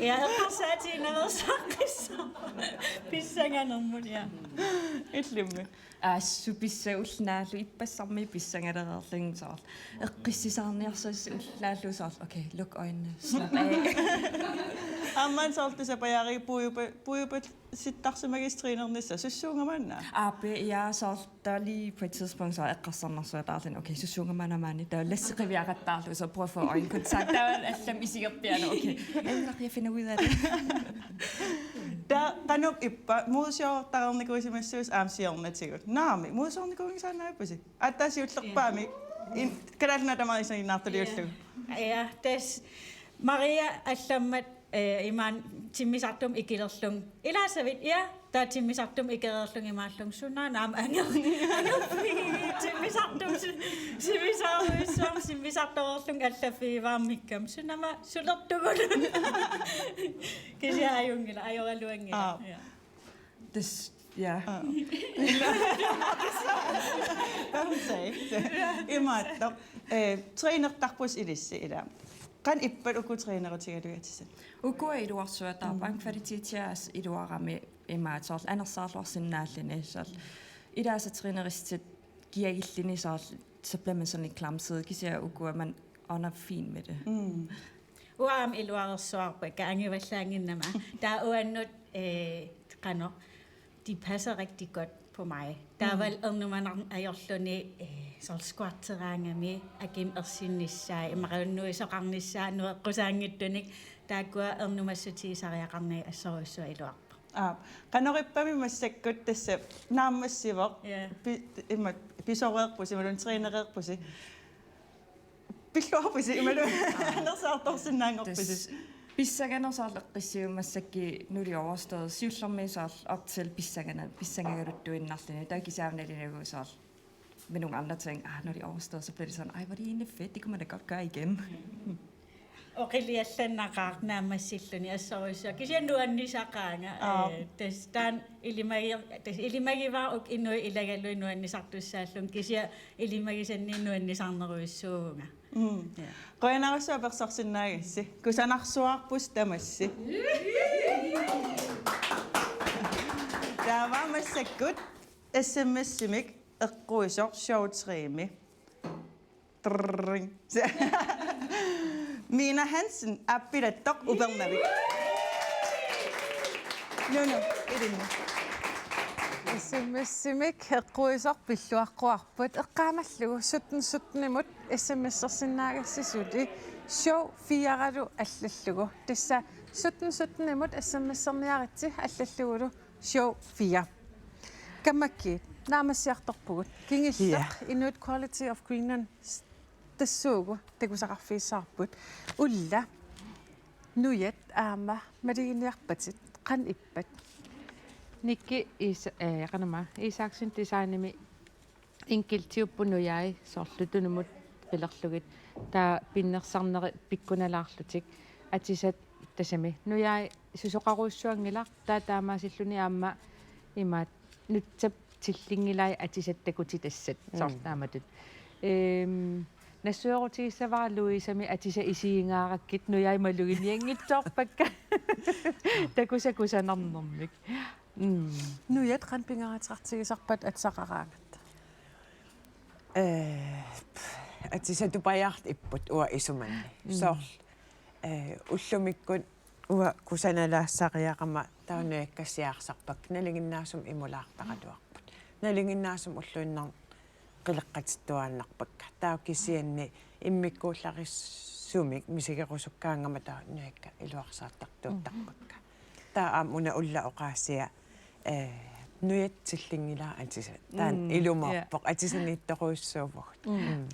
ja, eqqarsaatigineqarsaqqissaaq pissanganermut, ja. Illimmi? Assut pissangallunga, ippassarmi pissangalereerlunga soorlu. Eqqissisaarniarsarisi ullaallu soorlu. Okay, luk øjnene. Slap af. Aamma soorlu sapajari puiupa-, puiupa-, sittarsimagis trænernissaq, sussuungamaanna? Aap, ja, soorlu taava lige på et tidspunkt så eqqarsarnersuataarluni. Okay, sussuungamaanna maani. Taava lassi qiviaqattaarlugu, så prøv at få øjenkontakt. Taava allamik isigerpiaannagu. Okay. Ellers jeg finder ud af det. Taava qanoq ippa, modshowertareernikuusimassuusi aamma siornatigut? Naamik, modshowerernikuunngisaannarpisi? Aatsaat siullerpaamik. In-, Kalaallit Nunaat tamaasa innaartaliullugu. Ja, tassa Maria allammat, eh, imaanngilaq timmisartumik ikilerlunga. Ilaasavit, ja, taava timmisartumik ikilerlunga imaallunga: Sunaana aamma anger-, angerfigigiuk timmisartumik si-, timmisartorujussuarmik timmisartoreerlunga allaffigivarmikkam. Sunama sulertugut. Kisianni ajunngilaq, ajoraluanngilaq. Aap. Ja. Tassa, ja. Aa. Don't say. Imaattoq. Eh, trænertarpusi ilissi ilaa. Qanoq ippat uku trænerutigalugit atisat? Uku iluarsuataarput, mm, kvalitetia iluarami imaattoq soorlu anersaarluarsinnaalluni soorlu. Ilaasa træneristit kiagilluni soorlu, så bliver man sådan lidt klamset, kisianni uku, man ånder fint med det. Mm. Uanga aamma iluarersuarpakka angivallaannginnama. Taava uannut, eh, qanoq, de passer rigtig godt på mig. Der var ernumanar ajorluni, øh, soorlu squatteraangami, akim ersinnissaa, imaluunniit nuisoqarnissaa, nueqqusaanngitsunik, taakkua ernumassutigisariaqarnagit assorujussuaq iluarpoq. Aap, qanorippami massakkut tassa naammassivoq. Ja. Pi-, ima, pisoreerpusi, imaluunniit trænereerpusi. Pilluarpusi, imaluunniit anersaartorsinnaanngorpusi. Tassa pissanganaq soorlu eqqissiumassakkut Nuli Overstået, siullermik soorlu op til pissanganaq, pissangagaluttuinnarluni. Der er ikke særlig lidt soorlu med nogle andre ting. Ah, Nuli Overstået, så bliver det sådan, ej, hvor er det egentlig fedt, det kunne man da godt gøre igen. Oqiliallannaqaaq naammassilluni assorujussuaq. Kisianni nuannisaqaanga. Aap. Eh, tassa taanna ilimagi-, tassa ilimagivara uku inuit ilagalugit nuannisartussaallugit. Kisianni ilimagisanni nuannisarnerujussuuvunga. Mm. Ja. Qujanarsuaq apersorsinnaagassi. Kusanarsuarput tamassi. Taava massakkut S M S-imik eqquisoq showtremi. Trrrring. Mina Hansen, aappilattoq Upernavik. Nunu, ilinni. S M S-imik eqquisoq pilluaqquarput eqqaamallugu sytten sytten-imut S M S-ersinnaagassi suli show fire-lu allallugu. Tassa sytten sytten-imut S M S-erniaritsi allallugulu show fire. Kammakkit, naammassiartorpugut. Kingulleq. Ja. Inuit Quality of Greenland s-, tassuugu takusaqarfigissavarput. Ulla, nujat aamma maluginiarpatit, qanoq ippat? Nikki Is-, eh, qanama, Isaksen Designimi inkiltiupput nujai soorlu tunumut qilerlugit. Taava pinnersarnerit pikkunalaarlutik. Atisat tassami nujai susoqarujussuanngilaq, taava taamaasilluni aamma imaat nutsap tillinngilai atisat takutitassat. Mm. Soorlu taamatut. Ehm, nassuerutigissavara Louisemi atisat isigingaarakkit nujai maluginianngitsoorpakka. Takusakusanarnermik. Mm. Nujat qanoq pingaaruteqartigisarpat atisaqaraangatta? Eh, atisat tupajaartut ipput uanga isumanni. Mm. Soorlu, eh, ullumikkut uanga kusanalaassariaqarama taava nujakka siaarsarpakka, nalinginnaasumik imulaartaraluarput. Nalinginnaasumik ulluinnarni qileqqatittuaannarpakka. Taava kisianni immikkuullarissumik misigerusukkaangama taava nujakka iluarsaattartuuttarpakka. Taava aamma una Ulla oqaasia, eh, nujat tillinngilaat atisat. Taanna, mm, ilumoorpoq, ja, atisaniittorujussuuvugut. Mm. Mm.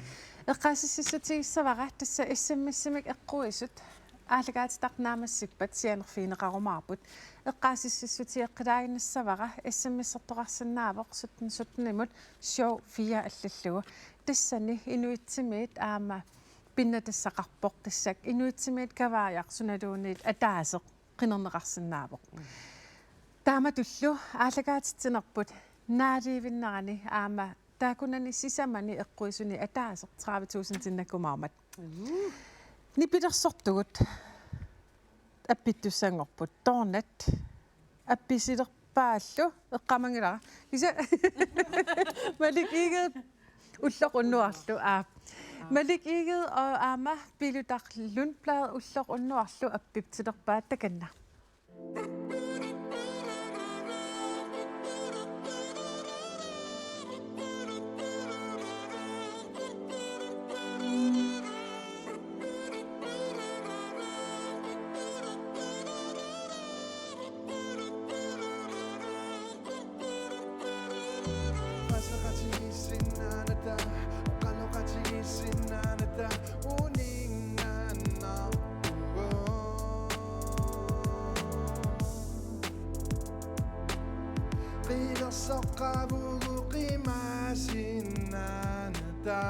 Eqqaasitsissutigissavara tassa S M S-imik eqquisut aallakaatitaq naammassippat sianerfigineqarumaarput. Eqqaasitsissutigeqqilaaginnassavara S M S-ertoqarsinnaavoq sytten sytten-imut show fire allallugu. Tassani inuitsimiit aamma pinnatassaqarpoq, tassa inuitsimiit kavaajaq sunaluunniit ataaseq qinerneqarsinnaavoq. Taamatullu aallakaatitsinerput naaliivinnerani aamma taakkunani sisamani eqquisuni ataaseq tredive tusindinnakkumaarmat. Mm. Nipilersortugut appittussanngorput. Toornat appisilerpaallu eqqaamanngilara. Kisianni Malik Egede, Ulloq Unnuarlu, aa. Malik Egede og aamma Pilutar Lundblad, Ulloq Unnuarlu, appipsilerpaat takanna. Paseqatigiissinnaanata, oqaloqatigiissinnaanata, uninngaannarpugut. Qilersoqqavugut qimaassinnaanata.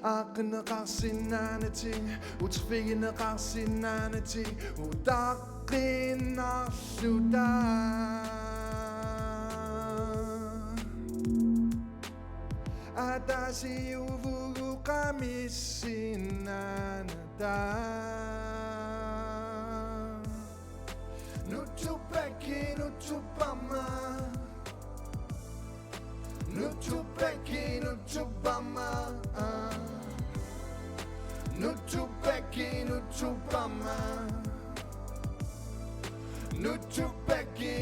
Aaqqinneqarsinnaanatik, uterfigineqarsinnaanatik, utaqqinarluta. Ataasiuvugut qamissinnaanata. Nutsupakki nutsupamma. Nutsupakki nutsupamma. Nutsupakki nutsupamma. Nutsupakki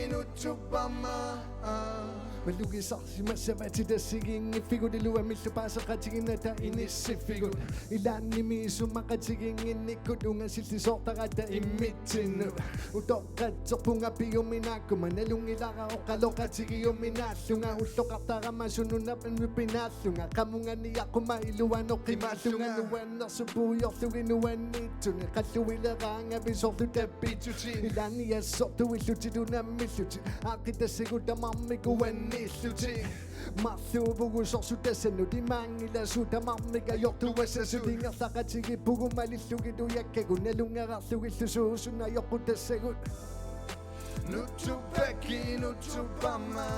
Malugisarsimassavatit assigiinngiffigut, iluamillu paaseqatigiinnata inissiffigut. Ilaanni isumaqatigiinnginnikkut ungasillisoortaratta immitsinnut. Utoqqatserpunga piuminaakuma nalunngilara oqaloqatigiuminaallunga, ulloqartarama sununap nupinaallunga, qamunganiaquma iluanoqqimaallunga. Nuannersupuujorlugit nuanniitsuni, qalluileraangavisorlu tappitsuti. Ilaanni assortuillutit unammillutit, aaqqitassigut tamarmik uanniillutit. Marluuvugut sorsutassanut, imaanngilagut tamarmik ajortuassasut. Ingerlaqatigiippugut malillugit ujakkagut, nalunngereerlugillu suusunut ajoqutassagut. Nutupaki nutupama.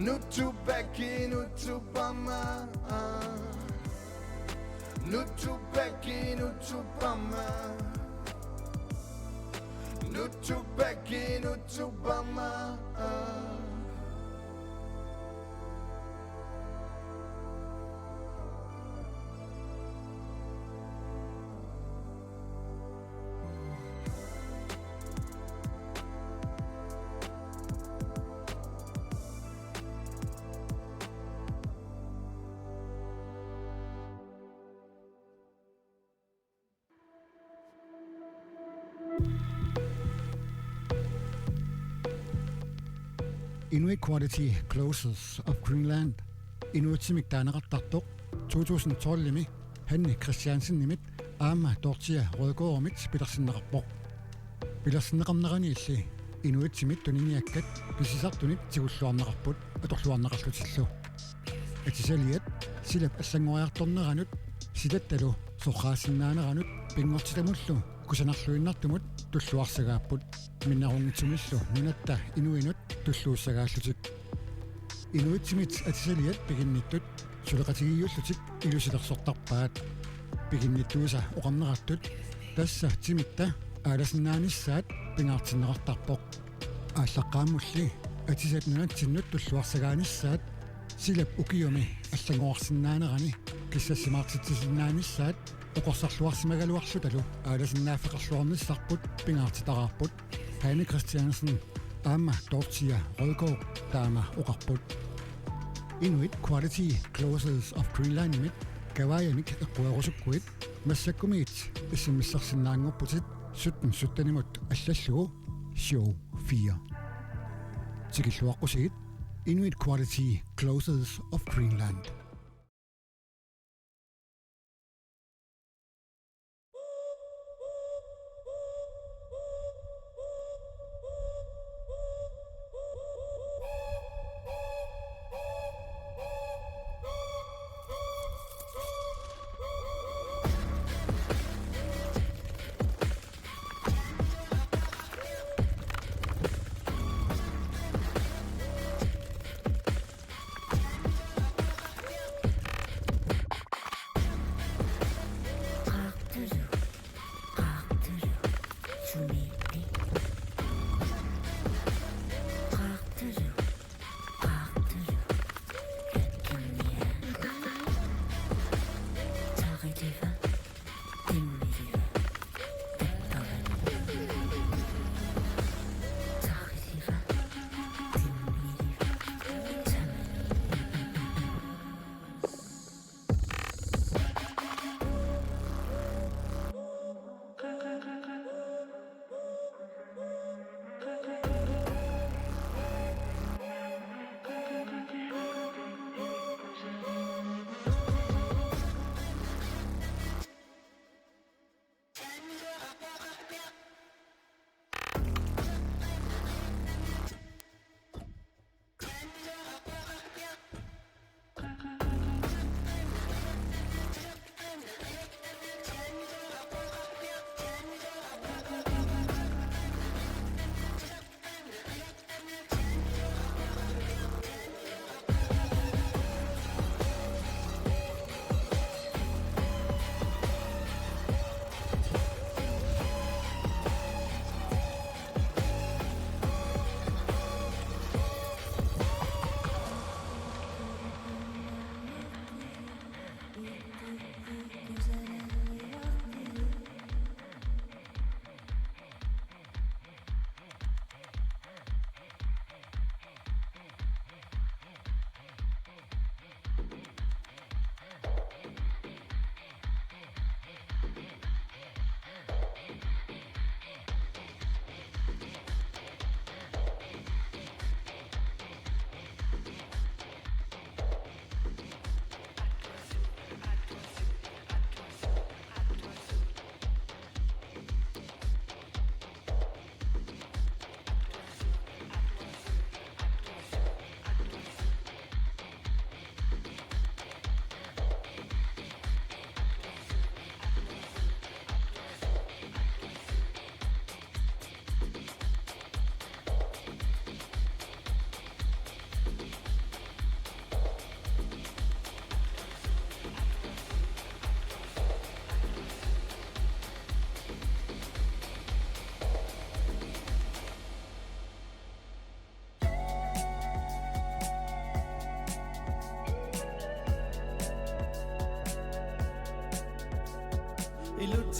Nutupaki nutupama. Nutupaki nutupama. Nutupaki nutupama. Inuit Quality Clothes of Greenland, inuitsimik taaneqartartoq, to tusind tolvimi Hanne Christiansenimit aamma Dorthea Rødgaardimit pilersinneqarpoq. Pilersinneqarneraniilli inuitsimit tuniniakkat pisisartunit tigulluarneqarput atorluarneqarlutillu. Atisaliat silap allanngoriartorneranut, silattalu sorraasinnaaneranut pinngortitamullu kusanarluinnartumut tulluarsagaapput, minnerunngitsumillu nunatta inuinut tulluussagaallutik. Inuitsimit atisaliat piginnittut suleqatigiiullutik ilusilersortarpaat. Piginnittuisa oqarnerattut tassa timitta aalasinnaanissaat pingaartinneqartarpoq. Aallaqqaammulli atisat nunatsinnut tulluarsagaanissaat silap ukiumi allanngorarsinnaanerani kissassimaartitsisinnaanissaat oqorsarluarsimagaluarlutalu aalasinnaaffeqarluarnissarput pingaartitaraarput. Hanne Christiansen aamma Dorthea Rødgaard taama oqarput. Inuit Quality Clothes of Greenlandimit kavaajamik eqquerusukkuit massakkumiit S M S-ersinnaanngorputit sytten syttenimut allallugu syv fire. Tikilluaqqusigit Inuit Quality Clothes of Greenland.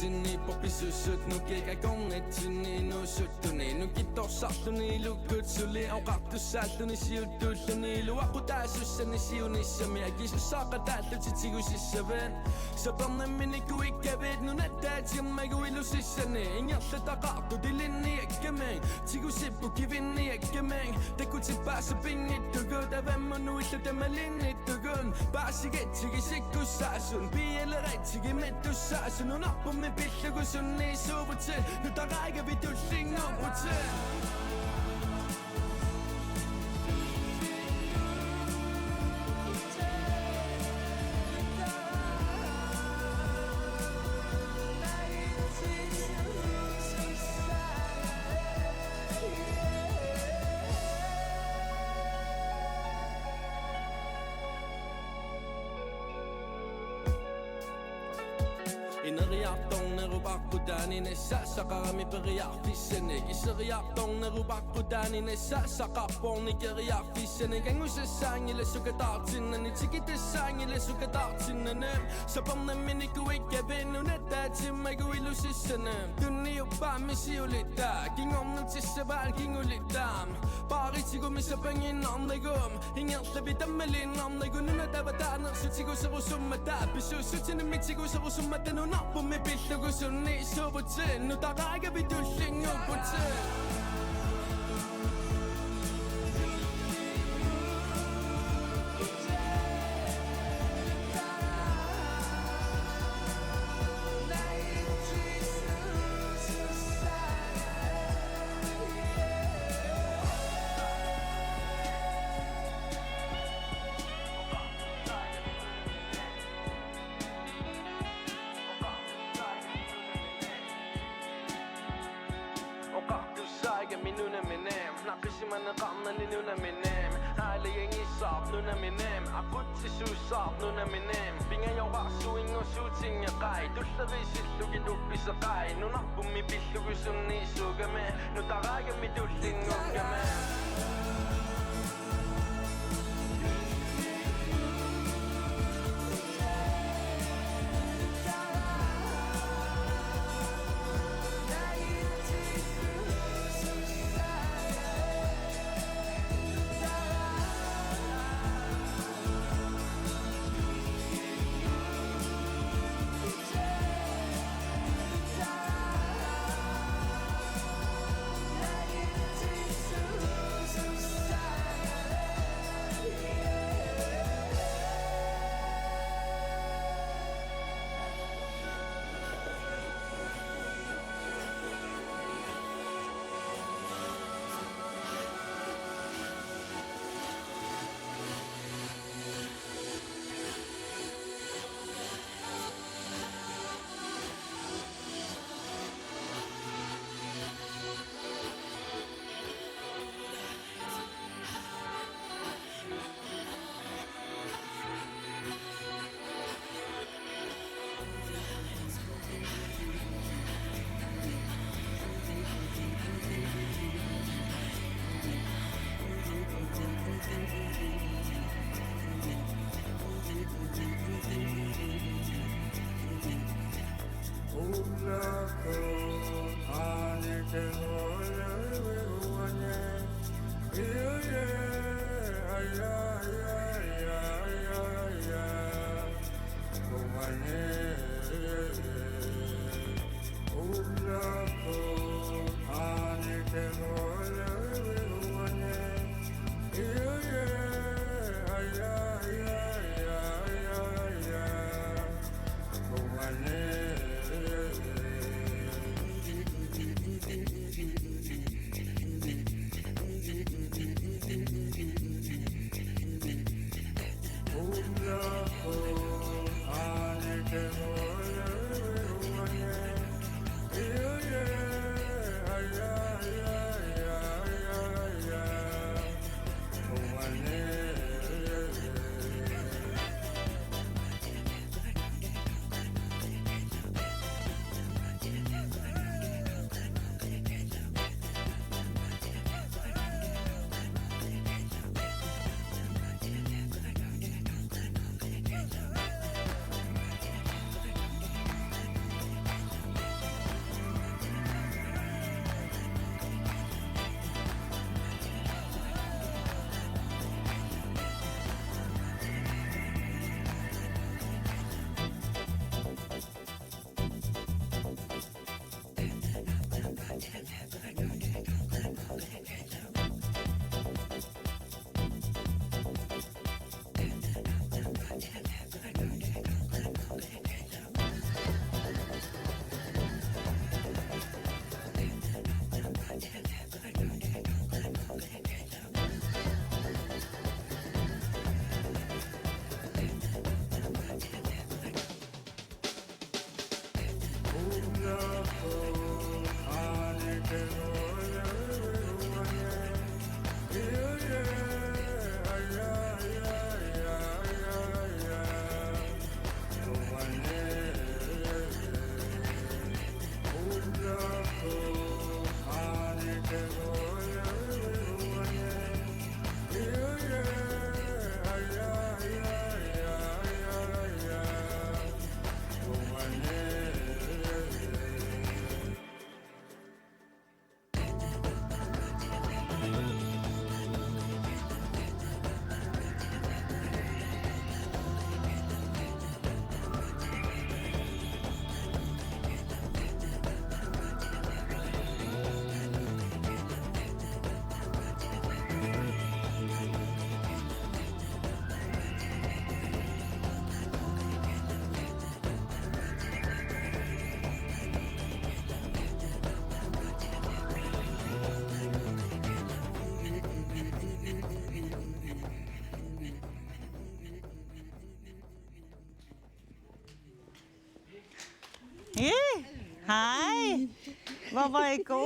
Sinniippoq pisussut nukiit akornatsinni inuusuttuni, nukittorsarluni ilukkut suli oqartussaalluni siuttuulluni, iluaqutaasussani siunissami akisussaaqataallutik tigusissavit. Sapernamminik uikkavit nunatta timmagu ilusissani, ingerlataqartut ilinniakkamik tigusipput kivinniakkamik, takutippaasut pinngitsugut avammut nuilluta malinnitsugut, paasigatsigit sikkussaasunit pialeraatsigit mittussaasunit, nunarpummi pillugu sunniisuuvutit, nutaraagavit tullinnguupputit. Ineriartornerup aqqutaani nassaasaqarami periarfissanik. Iseriartornerup aqqutaani nassaasaqarpoq nikeriarfissanik. Angusassaanngilaq sukataartinnani, tikitassaanngilaq sukataartinnani. Sapernamminik uikkavit nunatta timmagu ilusissani, tunniuppaammi siulitta, kingornutissavaat kingulitta. Paaritigummi sapangiinnarnagu, ingerlavit tammaliinnarnagu, nunat avataanersut tiguserusummata, pisuussutinimmik tiguserusummata, nunarpummi pillugu sunniisuuvutit, nutaraagavit tullinnguupputit. Oqartussaagami nunaminik, naqisimaneqarnani nunaminik, aalajangiissaartoq nunaminik, aqutsisuussaartoq nunaminik, pingajorarsuinngorsuutinngeqaat, tulleriisillugit uppiseqaat, nunarpummi pillugu sunniisuugami, nutaraagami tullinnguukkami. Vavaiku.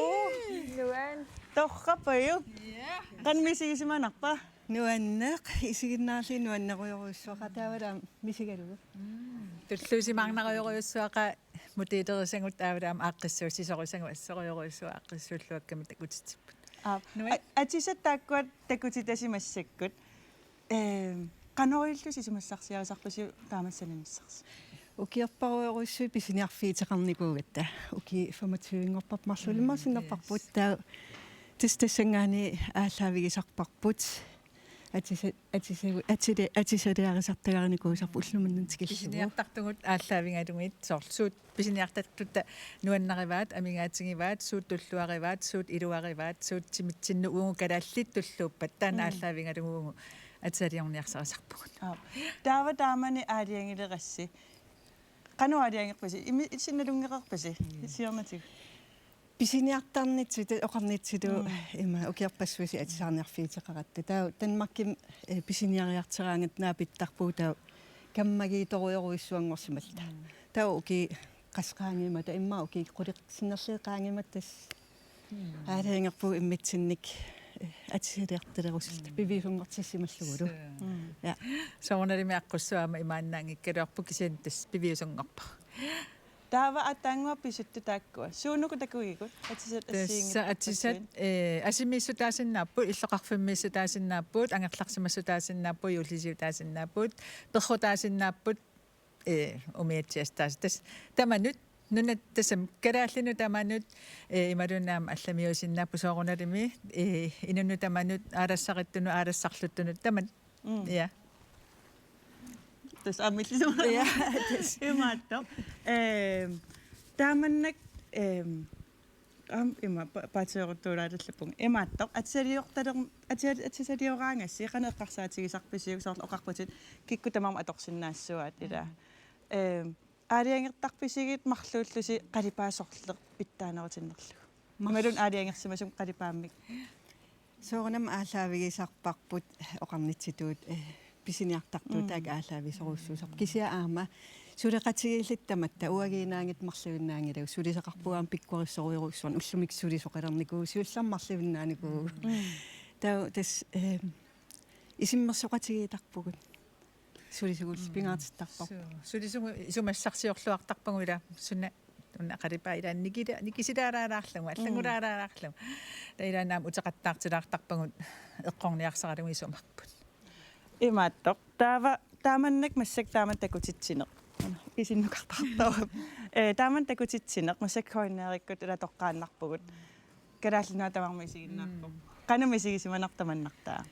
Nuan. Torrapaju. Ja. Qanoq misigisimanarpa? Nuanneq, isiginnaarlugit nuannerujorujussuaqaaq, taavalu aamma misigalugu. Tulluusimaarnarujorujussuaqaaq, modelerisagut taavalu aamma aaqqissuussisorisagut, assorujorujussuaq aaqqissuulluakkami takutitsipput. Aap. Nuan. A- Atisat taakkua takutitasi massakkut. Ehm, qanoq ilillusi isumassarsiarisarpisiuk taamatut sananissarsi? Ukiorparujorujussuit pisiniarfiuteqarnikuugatta. Ukiut femogtyve-nngorput marlullu immaqa sinnerparput, taava tassa tassanngaanniit aallaavigisarparput. Atisa-, atisa-, atile-, atisaliarisartagarinikuusarput ullumimut tikillugu. Pisiniartartugut aallaavigalugit, soorlu suut pisiniartartutta nuannarivaat, amigaatigivaat, suut tulluarivaat, suut iluarivaat, suut timitsinnut, uagut kalaallit tulluuppat, taanna aallaavigalugu uagut atisaliorniarsarisarpugut. Aap. Taava taamani aalajangilerassi. Qanoq aalajangerpisi? Imi-, sinnalunngereerpisi? Siornatigut. Pisiniartarnitsitut, oqarnitsitut, mm, ima ukiorpassuit atisaarniarfiuteqaratta. Taava Danmarkimi, eh, pisiniariarteraangatta naapittarpugut, taava kammagiittorujorujussuanngorsimalluta. Taava ukiut qassit qaangiummata, immaqa ukiut qulit sinnerlugit qaangiummata tassa aalajangerpugut imminnut, eh, atisaliartalerusulluta, piviusunngortissimallugulu. Ja. Soorunalimi aqqussuup aamma imaannaanngikkaluarpoq, kisianni tassa piviusunngorpoq. Taava aatsaannguaq pisuttut taakkua. Suunuku takugigut? Atisat Tassa assigiinngitsut atisat, eh, asimiissutaasinnaapput, illoqarfimmiissutaasinnaapput, angerlarsimassutaasinnaapput, juullisiutaasinnaapput, perrutaasinnaapput, eh, umiatsiassutaasut. Tassa tamanut, nunat tassami kalaallinut tamanut, eh, imaluunniit aamma allamiuusinnaapput, soorunalimi, eh, inunnut tamanut, aalassarittunut, aalassarluttunut, tamanut. Mm. Ja. Tassa aamma illit suuna. Ja, tassa. Imaattoq. Ehm, taamannak, ehm, aamma ima pa-, paatsooruttuulaarlappunga. Imaattoq. Atisaliortaler-, atisa-, atisalioraangassi qanoq eqqarsaatigisarpisiuk, soorlu oqarputit kikkut tamarmik atorsinnaassuaat ilaa. Ehm, aalajangertarpisigit marluullusi qalipaat sorleq pitsaanerutinnerlugu? Imaluunniit aalajangersimasumik qalipaammik. Soorunami aallaavigisarparput oqarnitsitut, eh, pisiniartartut, mm, taakku aallaavisorujussuusarput. Kisianni aamma suleqatigiilluta tamatta, uaguinnaanngitsut marluinnaanngilagut, sulisaqarpugut aamma pikkorissorujorujussuarnik, ullumikkut sulisoqalernikuuvugut, siullermik marluinnaanikuuvugut. Mm. Taava tassa, eh, isummersoqatigiittarpugut. Sulisugut, mm, pingaartittarparput. Su-, sulisugut isumassarsiorluartarpagut, ila suna una qalipaat ilaanni nikila-, nikisilaalaalaarlugu, allanngulaalaalaarlugu. Taava ilaanni aamma uteqattaartilaartarpagut eqqorniarsaralugu isumarput. Imaattoq. Taava taamannak massakkut taama takutitsineq. Isinnukartartoq. Eh, taamannak takutitsineq massakkut H N R-ikkut ila toqqaannarpugut. Kalaallit Nunaat tamarmi isiginnaarpoq. Mm. Qanoq misigisimanarpa tamannartaa?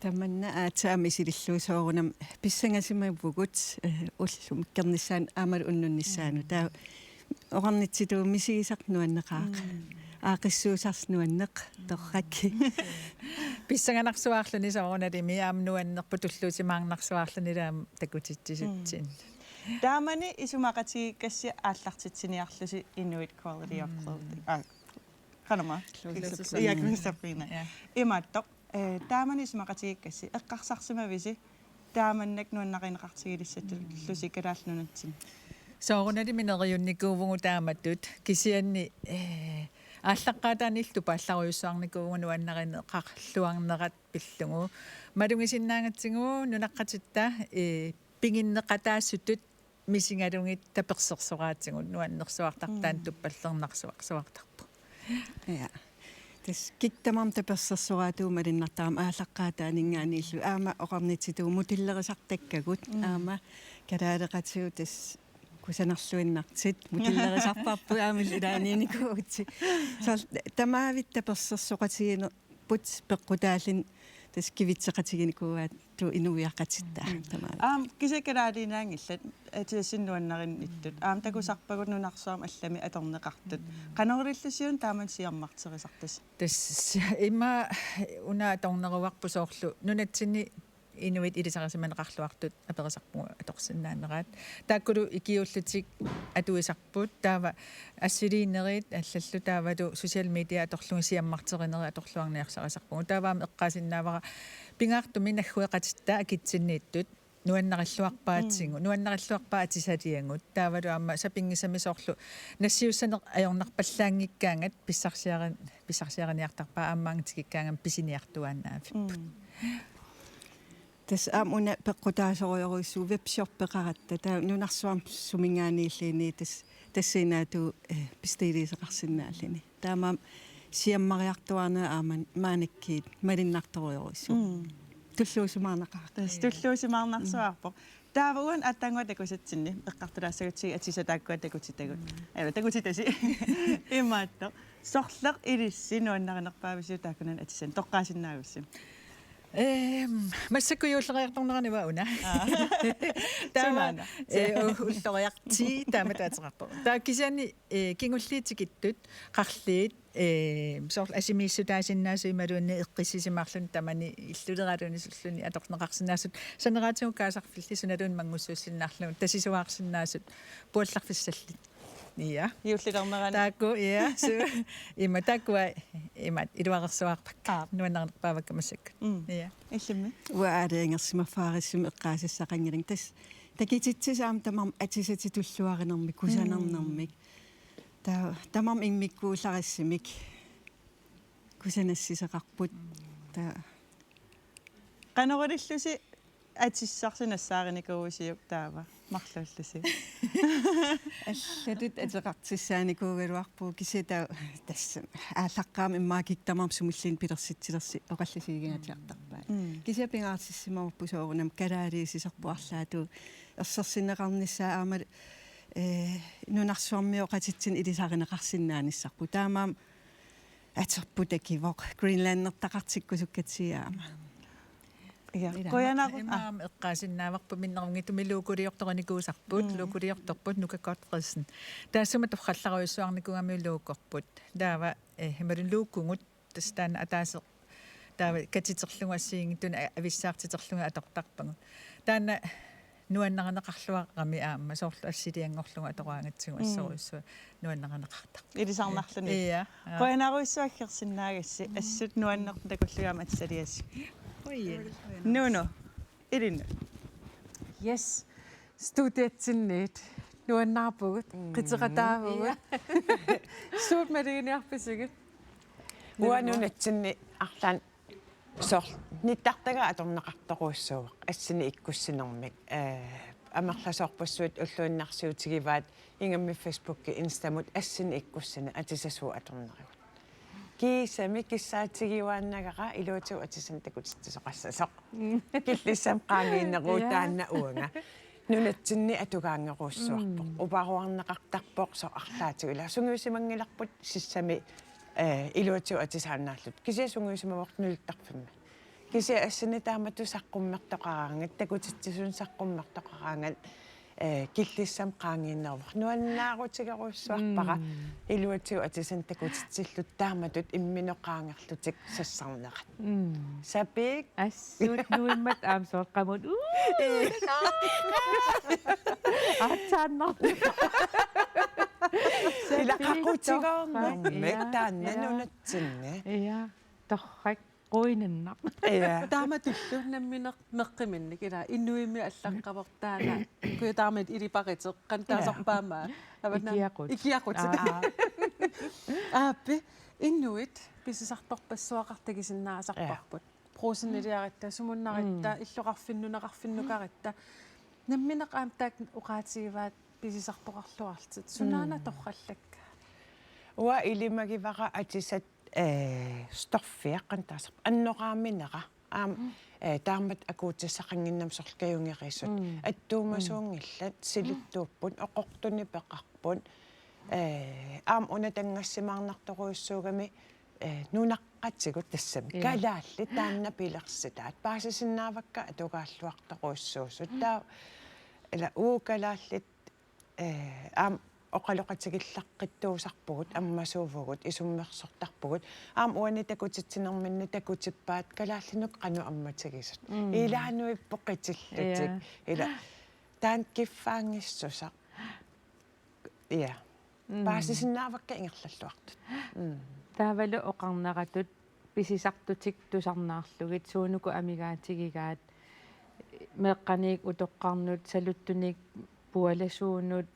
Tamanna aatsaat misilillugu, soorunami pissangasimavugut, eh, ullumikkornissaanut aammalu unnunnissaanut. Mm. Taava oqarnitsitut misigisaq nuanneqaaq. Mm. Aaqqissuussaq nuanneq, torrak. Pissanganarsuarluni soorunalimi aamma nuannerpoq, tulluusimaarnarsuarluni aamma takutitsisutsinni. Mm. Taamani isumaqatigiikkassi aallartitsiniarlusi Inuit Quality of Clothing. Mm. Aa, qanormaa? Closet Queen. Ja, Closet Queen. Ja. Imaattoq, eh, taamani isumaqatigiikkassi eqqarsarsimavisi taamannak nuannarineqartigilissatullusi Kalaallit Nunatsinni? Soorunalimi neriunnikuuvugut taamatut, kisianni, eh, aallaqqaataaniillu tupaallarujussuarnikuuvugut nuannarineqarluarnerat pillugu. Malugisinnaagatsigu nunaqqatitta, eh, piginneqataasutut misigalugit tapersersoraatigut nuannersuartartaanut, mm, tuppallernarsuarsuartarpoq. Ja. Tassa kikkut tamarmik tapersersoraatigut malunnartarami aallaqqaataaninngaanniillu. Aamma oqarnitsitut modellerisartakkagut. Mm. Aamma kalaaleqatigut tassa kusanarluinnartut modellerisarparput aamma ilaaniinnikuuvugut. Soorlu tamavitta tapersersoqatigiinnerput peqqutaalluni tassa kivitseqatiginikuuaat tu inuiaqatitta. Mm. Tamaat. Aamma kisianni kalaaliinnaanngillat, eh, atisassinnut nuannarinngittut. Aamma takusarpagut nunarsuarmi allami atorneqartut. Mm. Qanoq ilillusiuk taamani siammarterisartasi? Tassa ima una atorneruarput, soorlu nunatsinni inuit ilisarisimaneqarluartut aperisarpugut atorsinnaaneraat. Taakkulu ikiuullutik atuisarput, taava assiliinerit allallu taavalu social media atorlugu siammarterinerit atorluarniarsarisarpugut. Taava aamma eqqaasinnaavara pingaartumik naggueqatitta akitsinniittut nuannarilluarpaatigut, mm, nuannarilluarpaat atisaliagut. Taavalu aamma sapinngisamik soorlu nassiussaneq ajornarpallaanngikkaangat pissarsiarin-, pissarsiariniartarpaa aamma tikikkaangama pisiniartuaannaavipput. Mm. Tassa aamma una peqqutaasorujorujussuuvoq webshoppeqaratta. Taava nunarsuarmi suminngaanniilluunniit tassa, tassanngaanniit, eh, bestiliiseqarsinnaalluni. Taamaammat siammariartuaarneq aamma maannakkut malunnartorujussuuvoq. Mm. Tulluusimaarnaqaaq. Tassa tulluusimaarnarsuarpoq. Taava uani aatsaannguaq takusatsinni eqqartulaassagutsigit atisat taakkua takutitagut. Mm. Aa, takutitasi. Imaattoq. Sorleq ilissi nuannarinerpaavisiuk taakkunani atisanik toqqaasinnaagussi? Ehm, massakkut juulleriartornerani uanga una. Aa. Taava, sunaana? Eh, u-, ulloriartortoq taamatut ateqarpoq. Taava kisianni, eh, kingulliit tikittut, qarliit, eh, soorlu asimiissutaasinnaasut imaluunniit eqqissisimaarluni tamani illuleraluni sulluni atorneqarsinnaasut saneraatigut kaasarfillit sunaluunniit manngussuussinnaarlugu tasisuaarsinnaasut puallarfissallit. Ja. Juullilernerani. Taakku, ja. Su-, ima taakkua, ima iluarersuarpakka. Aa. Nuannarinerpaavakka massakkut. Mm. Ja. Illimmi? Uanga aalajangersimaffigisimavunga eqqaasassaqanngilanga. Tassa takutitsisut aamma tamarmik atisatik tulluarinermik, kusanarnermik. Mm. Ta-, tamarmik immikkuullarissumik. Kusanassisoqarput. Mm. Ta- Qanoq ilillusi atissarsi nassaarinikuuisiuk taava marluullusi? Allatut ateqartussaanikuugaluarpugut kisianni taava tassa aallaqqaammut immaqa kikkunnit tamarmik sumulluunniit pilersitsilersi oqallisigigaatiartarpaat. Mm. Kisianni pingaartissimavarput soorunami kalaaliussisarput arlaatigut ersersinneqarnissaa aamma, eh, nunarsuarmioqatitsinnut ilisarineqarsinnaanissarput. Taamaammat aterput takuvoq. Greenlandertaqartikkusukkatsigu aamma. Ja, ila, qujanaq-, ima ah, aamma eqqaasinnaavarput minnerunngitsumik Lokuliortorinikuusarput, mm, Lokuliortorput Nuka Godtfredsen. Taassuma torrallarujussuarnikuugamiuk Lokorput. Taava, eh, imaluunniit Lokugut tassa taanna ataaseq. Taava katiterlugu assigiinngitsunik a-, avissaartiterlugu atortarpagut. Taanna nuannarineqarluarami aamma soorlu assilianngorlugu atoraangatsigu, mm, assorujussuaq nuannarineqartarpoq. Ilisarnarluni. Ja, ja. Qujanarujussuaq aggersinnaagassi, mm, assut nuannertut takullugit aamma atisaliassi. Oi. Nuno, ilinnut. Yes. Studiatsinniit. Nuannaarpugut. Mm. Qiteqataavugut. Ja. Suut maluginiarpisigit? Uanga nunatsinni arlaannik soorlu nittartagaq atorneqartorujussuuvoq assinik ikkussinermik. Eh, amerlasoorpassuit ulluinnarsiutigivaat ingammik Facebooki, Instamut assinik ikkussineq atisat suut atornerigut. Kiisami kissaatigiuaannagara iluatigut atisanik takutitsisoqassasoq. Mm. Killissamik qaangiinneruvoq, ja, taanna uanga. Nunatsinni atugaanngerujussuarpoq. Mm. Uparuarneqartarpoq soorlu arlaatigut. Ila sungiusimanngilarput sissami, eh, iluatigut atisaannaallutik. Kisianni sungiusimavarput nulittarfimmi. Kisianni assini taamatut saqqummertoqaraangat, takutitsisunik saqqummertoqaraangat, eh, killissamik qaangiinneruvoq. Nuannaarutigerujussuarpara, mm, iluatigut atisanik takutitsillutik taamatut imminut qaangerlutik sassarnerat. Mm. Sapiik? Assut nuimmat aamma soorlu qamut. Uu, eh, aatsaannartoq. Ila qaqutigoornermik, ja, taanna, ja, nunatsinni. Ja, torrak. Quinannaq. Ja. Taamatullu nammineq meqqiminnik ila inuimmi allaqqavoq taanna. Kujataamiit iliparuteq qanoq taasarpaat aamma. Avanna ikiaqut. Ikiaqut. Aa. Aappi inuit pisisartorpassuaqartagisinnaasarparput. Ja. Brugseniliaratta, sumunnaratta, mm, illoqarfinnut nunaqarfinnukaratta. Nammineq aamma taakku oqaatigivaat pisisartoqarluarlutit. Sunaana, mm, torrallakka? Uanga ilimagivara atisat eh, stoffia qanoq taasarpa, annoraaminera. Aamma, mm, eh, taamatut akuutissaqannginnami soorlu kajungerisut. Mm. Attuumasuunngillat, mm, siluttuupput, oqortunik peqarput. Eh, aamma una tanngassimaarnartorujussuugami, eh, nunaqqatigut tassami. Ja. Kalaallit taanna pilersitaat. Paasisinnaavakka atugaalluartorujussuusut. Taava, ila uu kalaallit eh, aamma oqaloqatigillaqqittuusarpugut, ammasuuvugut, isummersortarpugut. Aamma uani takutitsinerminni takutippaat kalaallinut qanoq ammatigisut. Mm. Ilaanuipput qitillutik. Ja. Ila taanna kiffaanngissuseq. Ja. Mm. Paasisinnaavakka ingerlalluartut. Mm. Taavalu oqarneratut pisisartutik tusarnaarlugit suunuku amigaatigigaat, meeqqaniit utoqqarnut, saluttunik pualasuunut,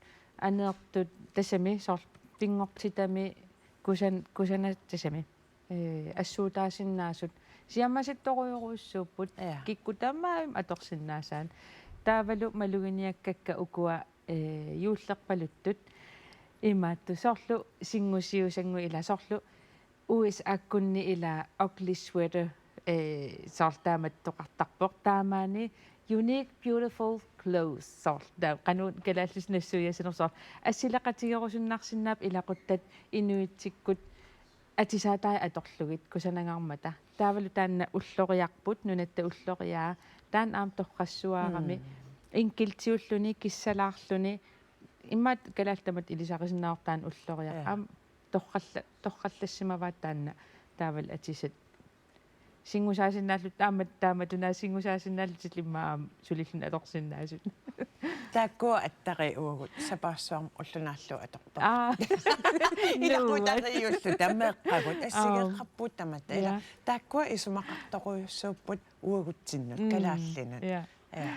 aneertut, tassami soorlu pinngortitami kusan-, kusanaq tassami, ee, assuutaasinnaasut siammasittorujorujussuupput. Ja. Kikkut tamarmik atorsinnaasaat. Taavalu maluginiakkakka ukua, ee, juullerpaluttut. Imaattut soorlu singusiusannguit, ila soorlu U S A-kkunni ila ugly sweater, ee, soorlu taamattoqartarpoq. Taamani unique beautiful clothes, soorlu taava qanoq kalaallisut nassuiaasinersoq, soorlu assileqatigerusunnarsinnaapput ilaquttat inuitsikkut atisaataat atorlugit kusanangaarmata. Taavalu taanna ulloriarput, nunatta ulloriaa, taanna aamma torrassuarami. Mm. Enkeltiulluni, kissalaarluni, immaqa kalaallit tamatta ilisarisinnaavarput taanna ulloriaq. Ja. Aamma torralla-, torrallassimavaat taanna taavalu atisat. Singusaasinnaalluni, aamma taamatut una singusaasinnaalluni immaqa aamma sulilluni atorsinnaasut. Taakkua attarit uagut sapaassuarmi ulloq naallugu atorpakka. Aa. Ilaqutariiulluta meeqqagut, aam, assigeeqqapput tamatta. Ila, ja, taakkua isumaqartorujussuupput uagutsinnut, mm, kalaallinut. Ja. Ja.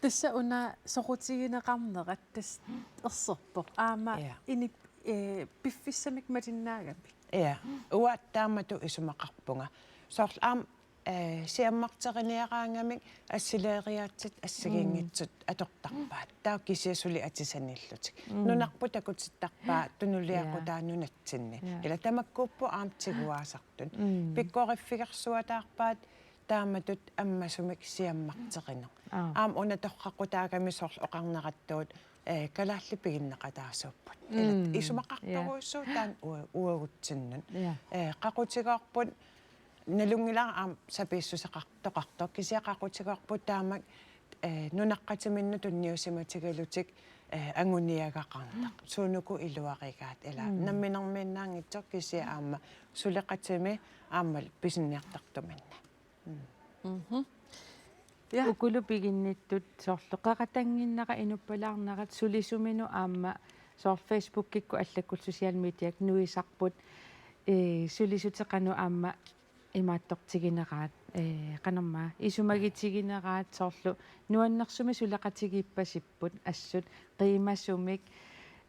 Tassa una soqutigineqarnerat tassa erserpoq. Aamma, ja, inip-, ee, piffissamik malinnaagamik. Ja. Uanga taamatut isumaqarpunga. Soorlu aamma, ee, siammarteriniaraangamik assileeriaatsit assigiinngitsut, mm, atortarpaat. Taava kisianni suli atisaniillutik. Mm. Nunarput takutittarpaa tunuliaqutaat, ja, nunatsinni. Ja. Ila tamakkuupput aamma tiguaasartut. Mm. Pikkoriffigersuataarpaat taamatut ammasumik siammarterineq. Aap. Aamma una torraqutaagami soorlu oqarnerattuut, ee, kalaallit piginneqataasuupput. Ila, mm, isumaqartorujussuuvoq, ja, taanna ua-, uagutsinnut. Ja. Ee, qaqutigoorput, nalunngilara aamma sapiissuseqartoqartoq, kisianni qaqutigoorput taamak, ee, nunaqqatiminnut tunniusimatigalutik, ee, anguniagaqarneq. Mm. Suunuku iluarigaat, ila, mm, namminermiinnaanngitsoq, kisianni aamma suleqatimi aammalu pisiniartartuminni. Mm. Mhm. Ja. Ukulu piginnittut soorlu qeqatannginnerat, inuppalaarnerat, sulisuminut aamma soorlu Facebookikkut allakkullu social mediakkut nuisarput, ee, sulisut qanoq aamma imaattortigineraat, ee, qanormaa isumagitigineraat, soorlu nuannersumik suleqatigiippasipput assut, qiimasumik,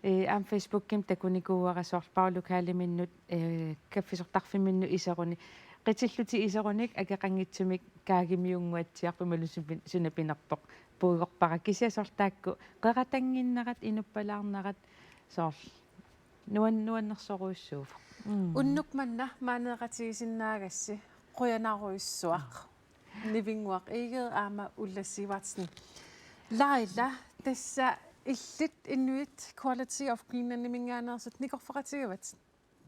ee, aamma Facebookimi takunikuuara soorlu Pauluk Haleminnut, ee, kaffisortarfimminnut iserunik, qitillutik iserunik akeqanngitsumik kaagimiunnguatsiarpoq imaluunniit supi-, suna pinerpoq puigorpara, kisianni soorlu taakku qeqatannginnerat, inuppalaarnerat, soorlu nuan-, nuannersorujussuuvoq. Mm. Unnuk manna maaneeqatigisinnaagassi, qujanarujussuaq. Aap. Nivinnguaq Egede aamma Ulla Sivertsen. Laila, tassa illit inuit Quality of Greenlandiminngaanneersut nikorfaqatigivatit?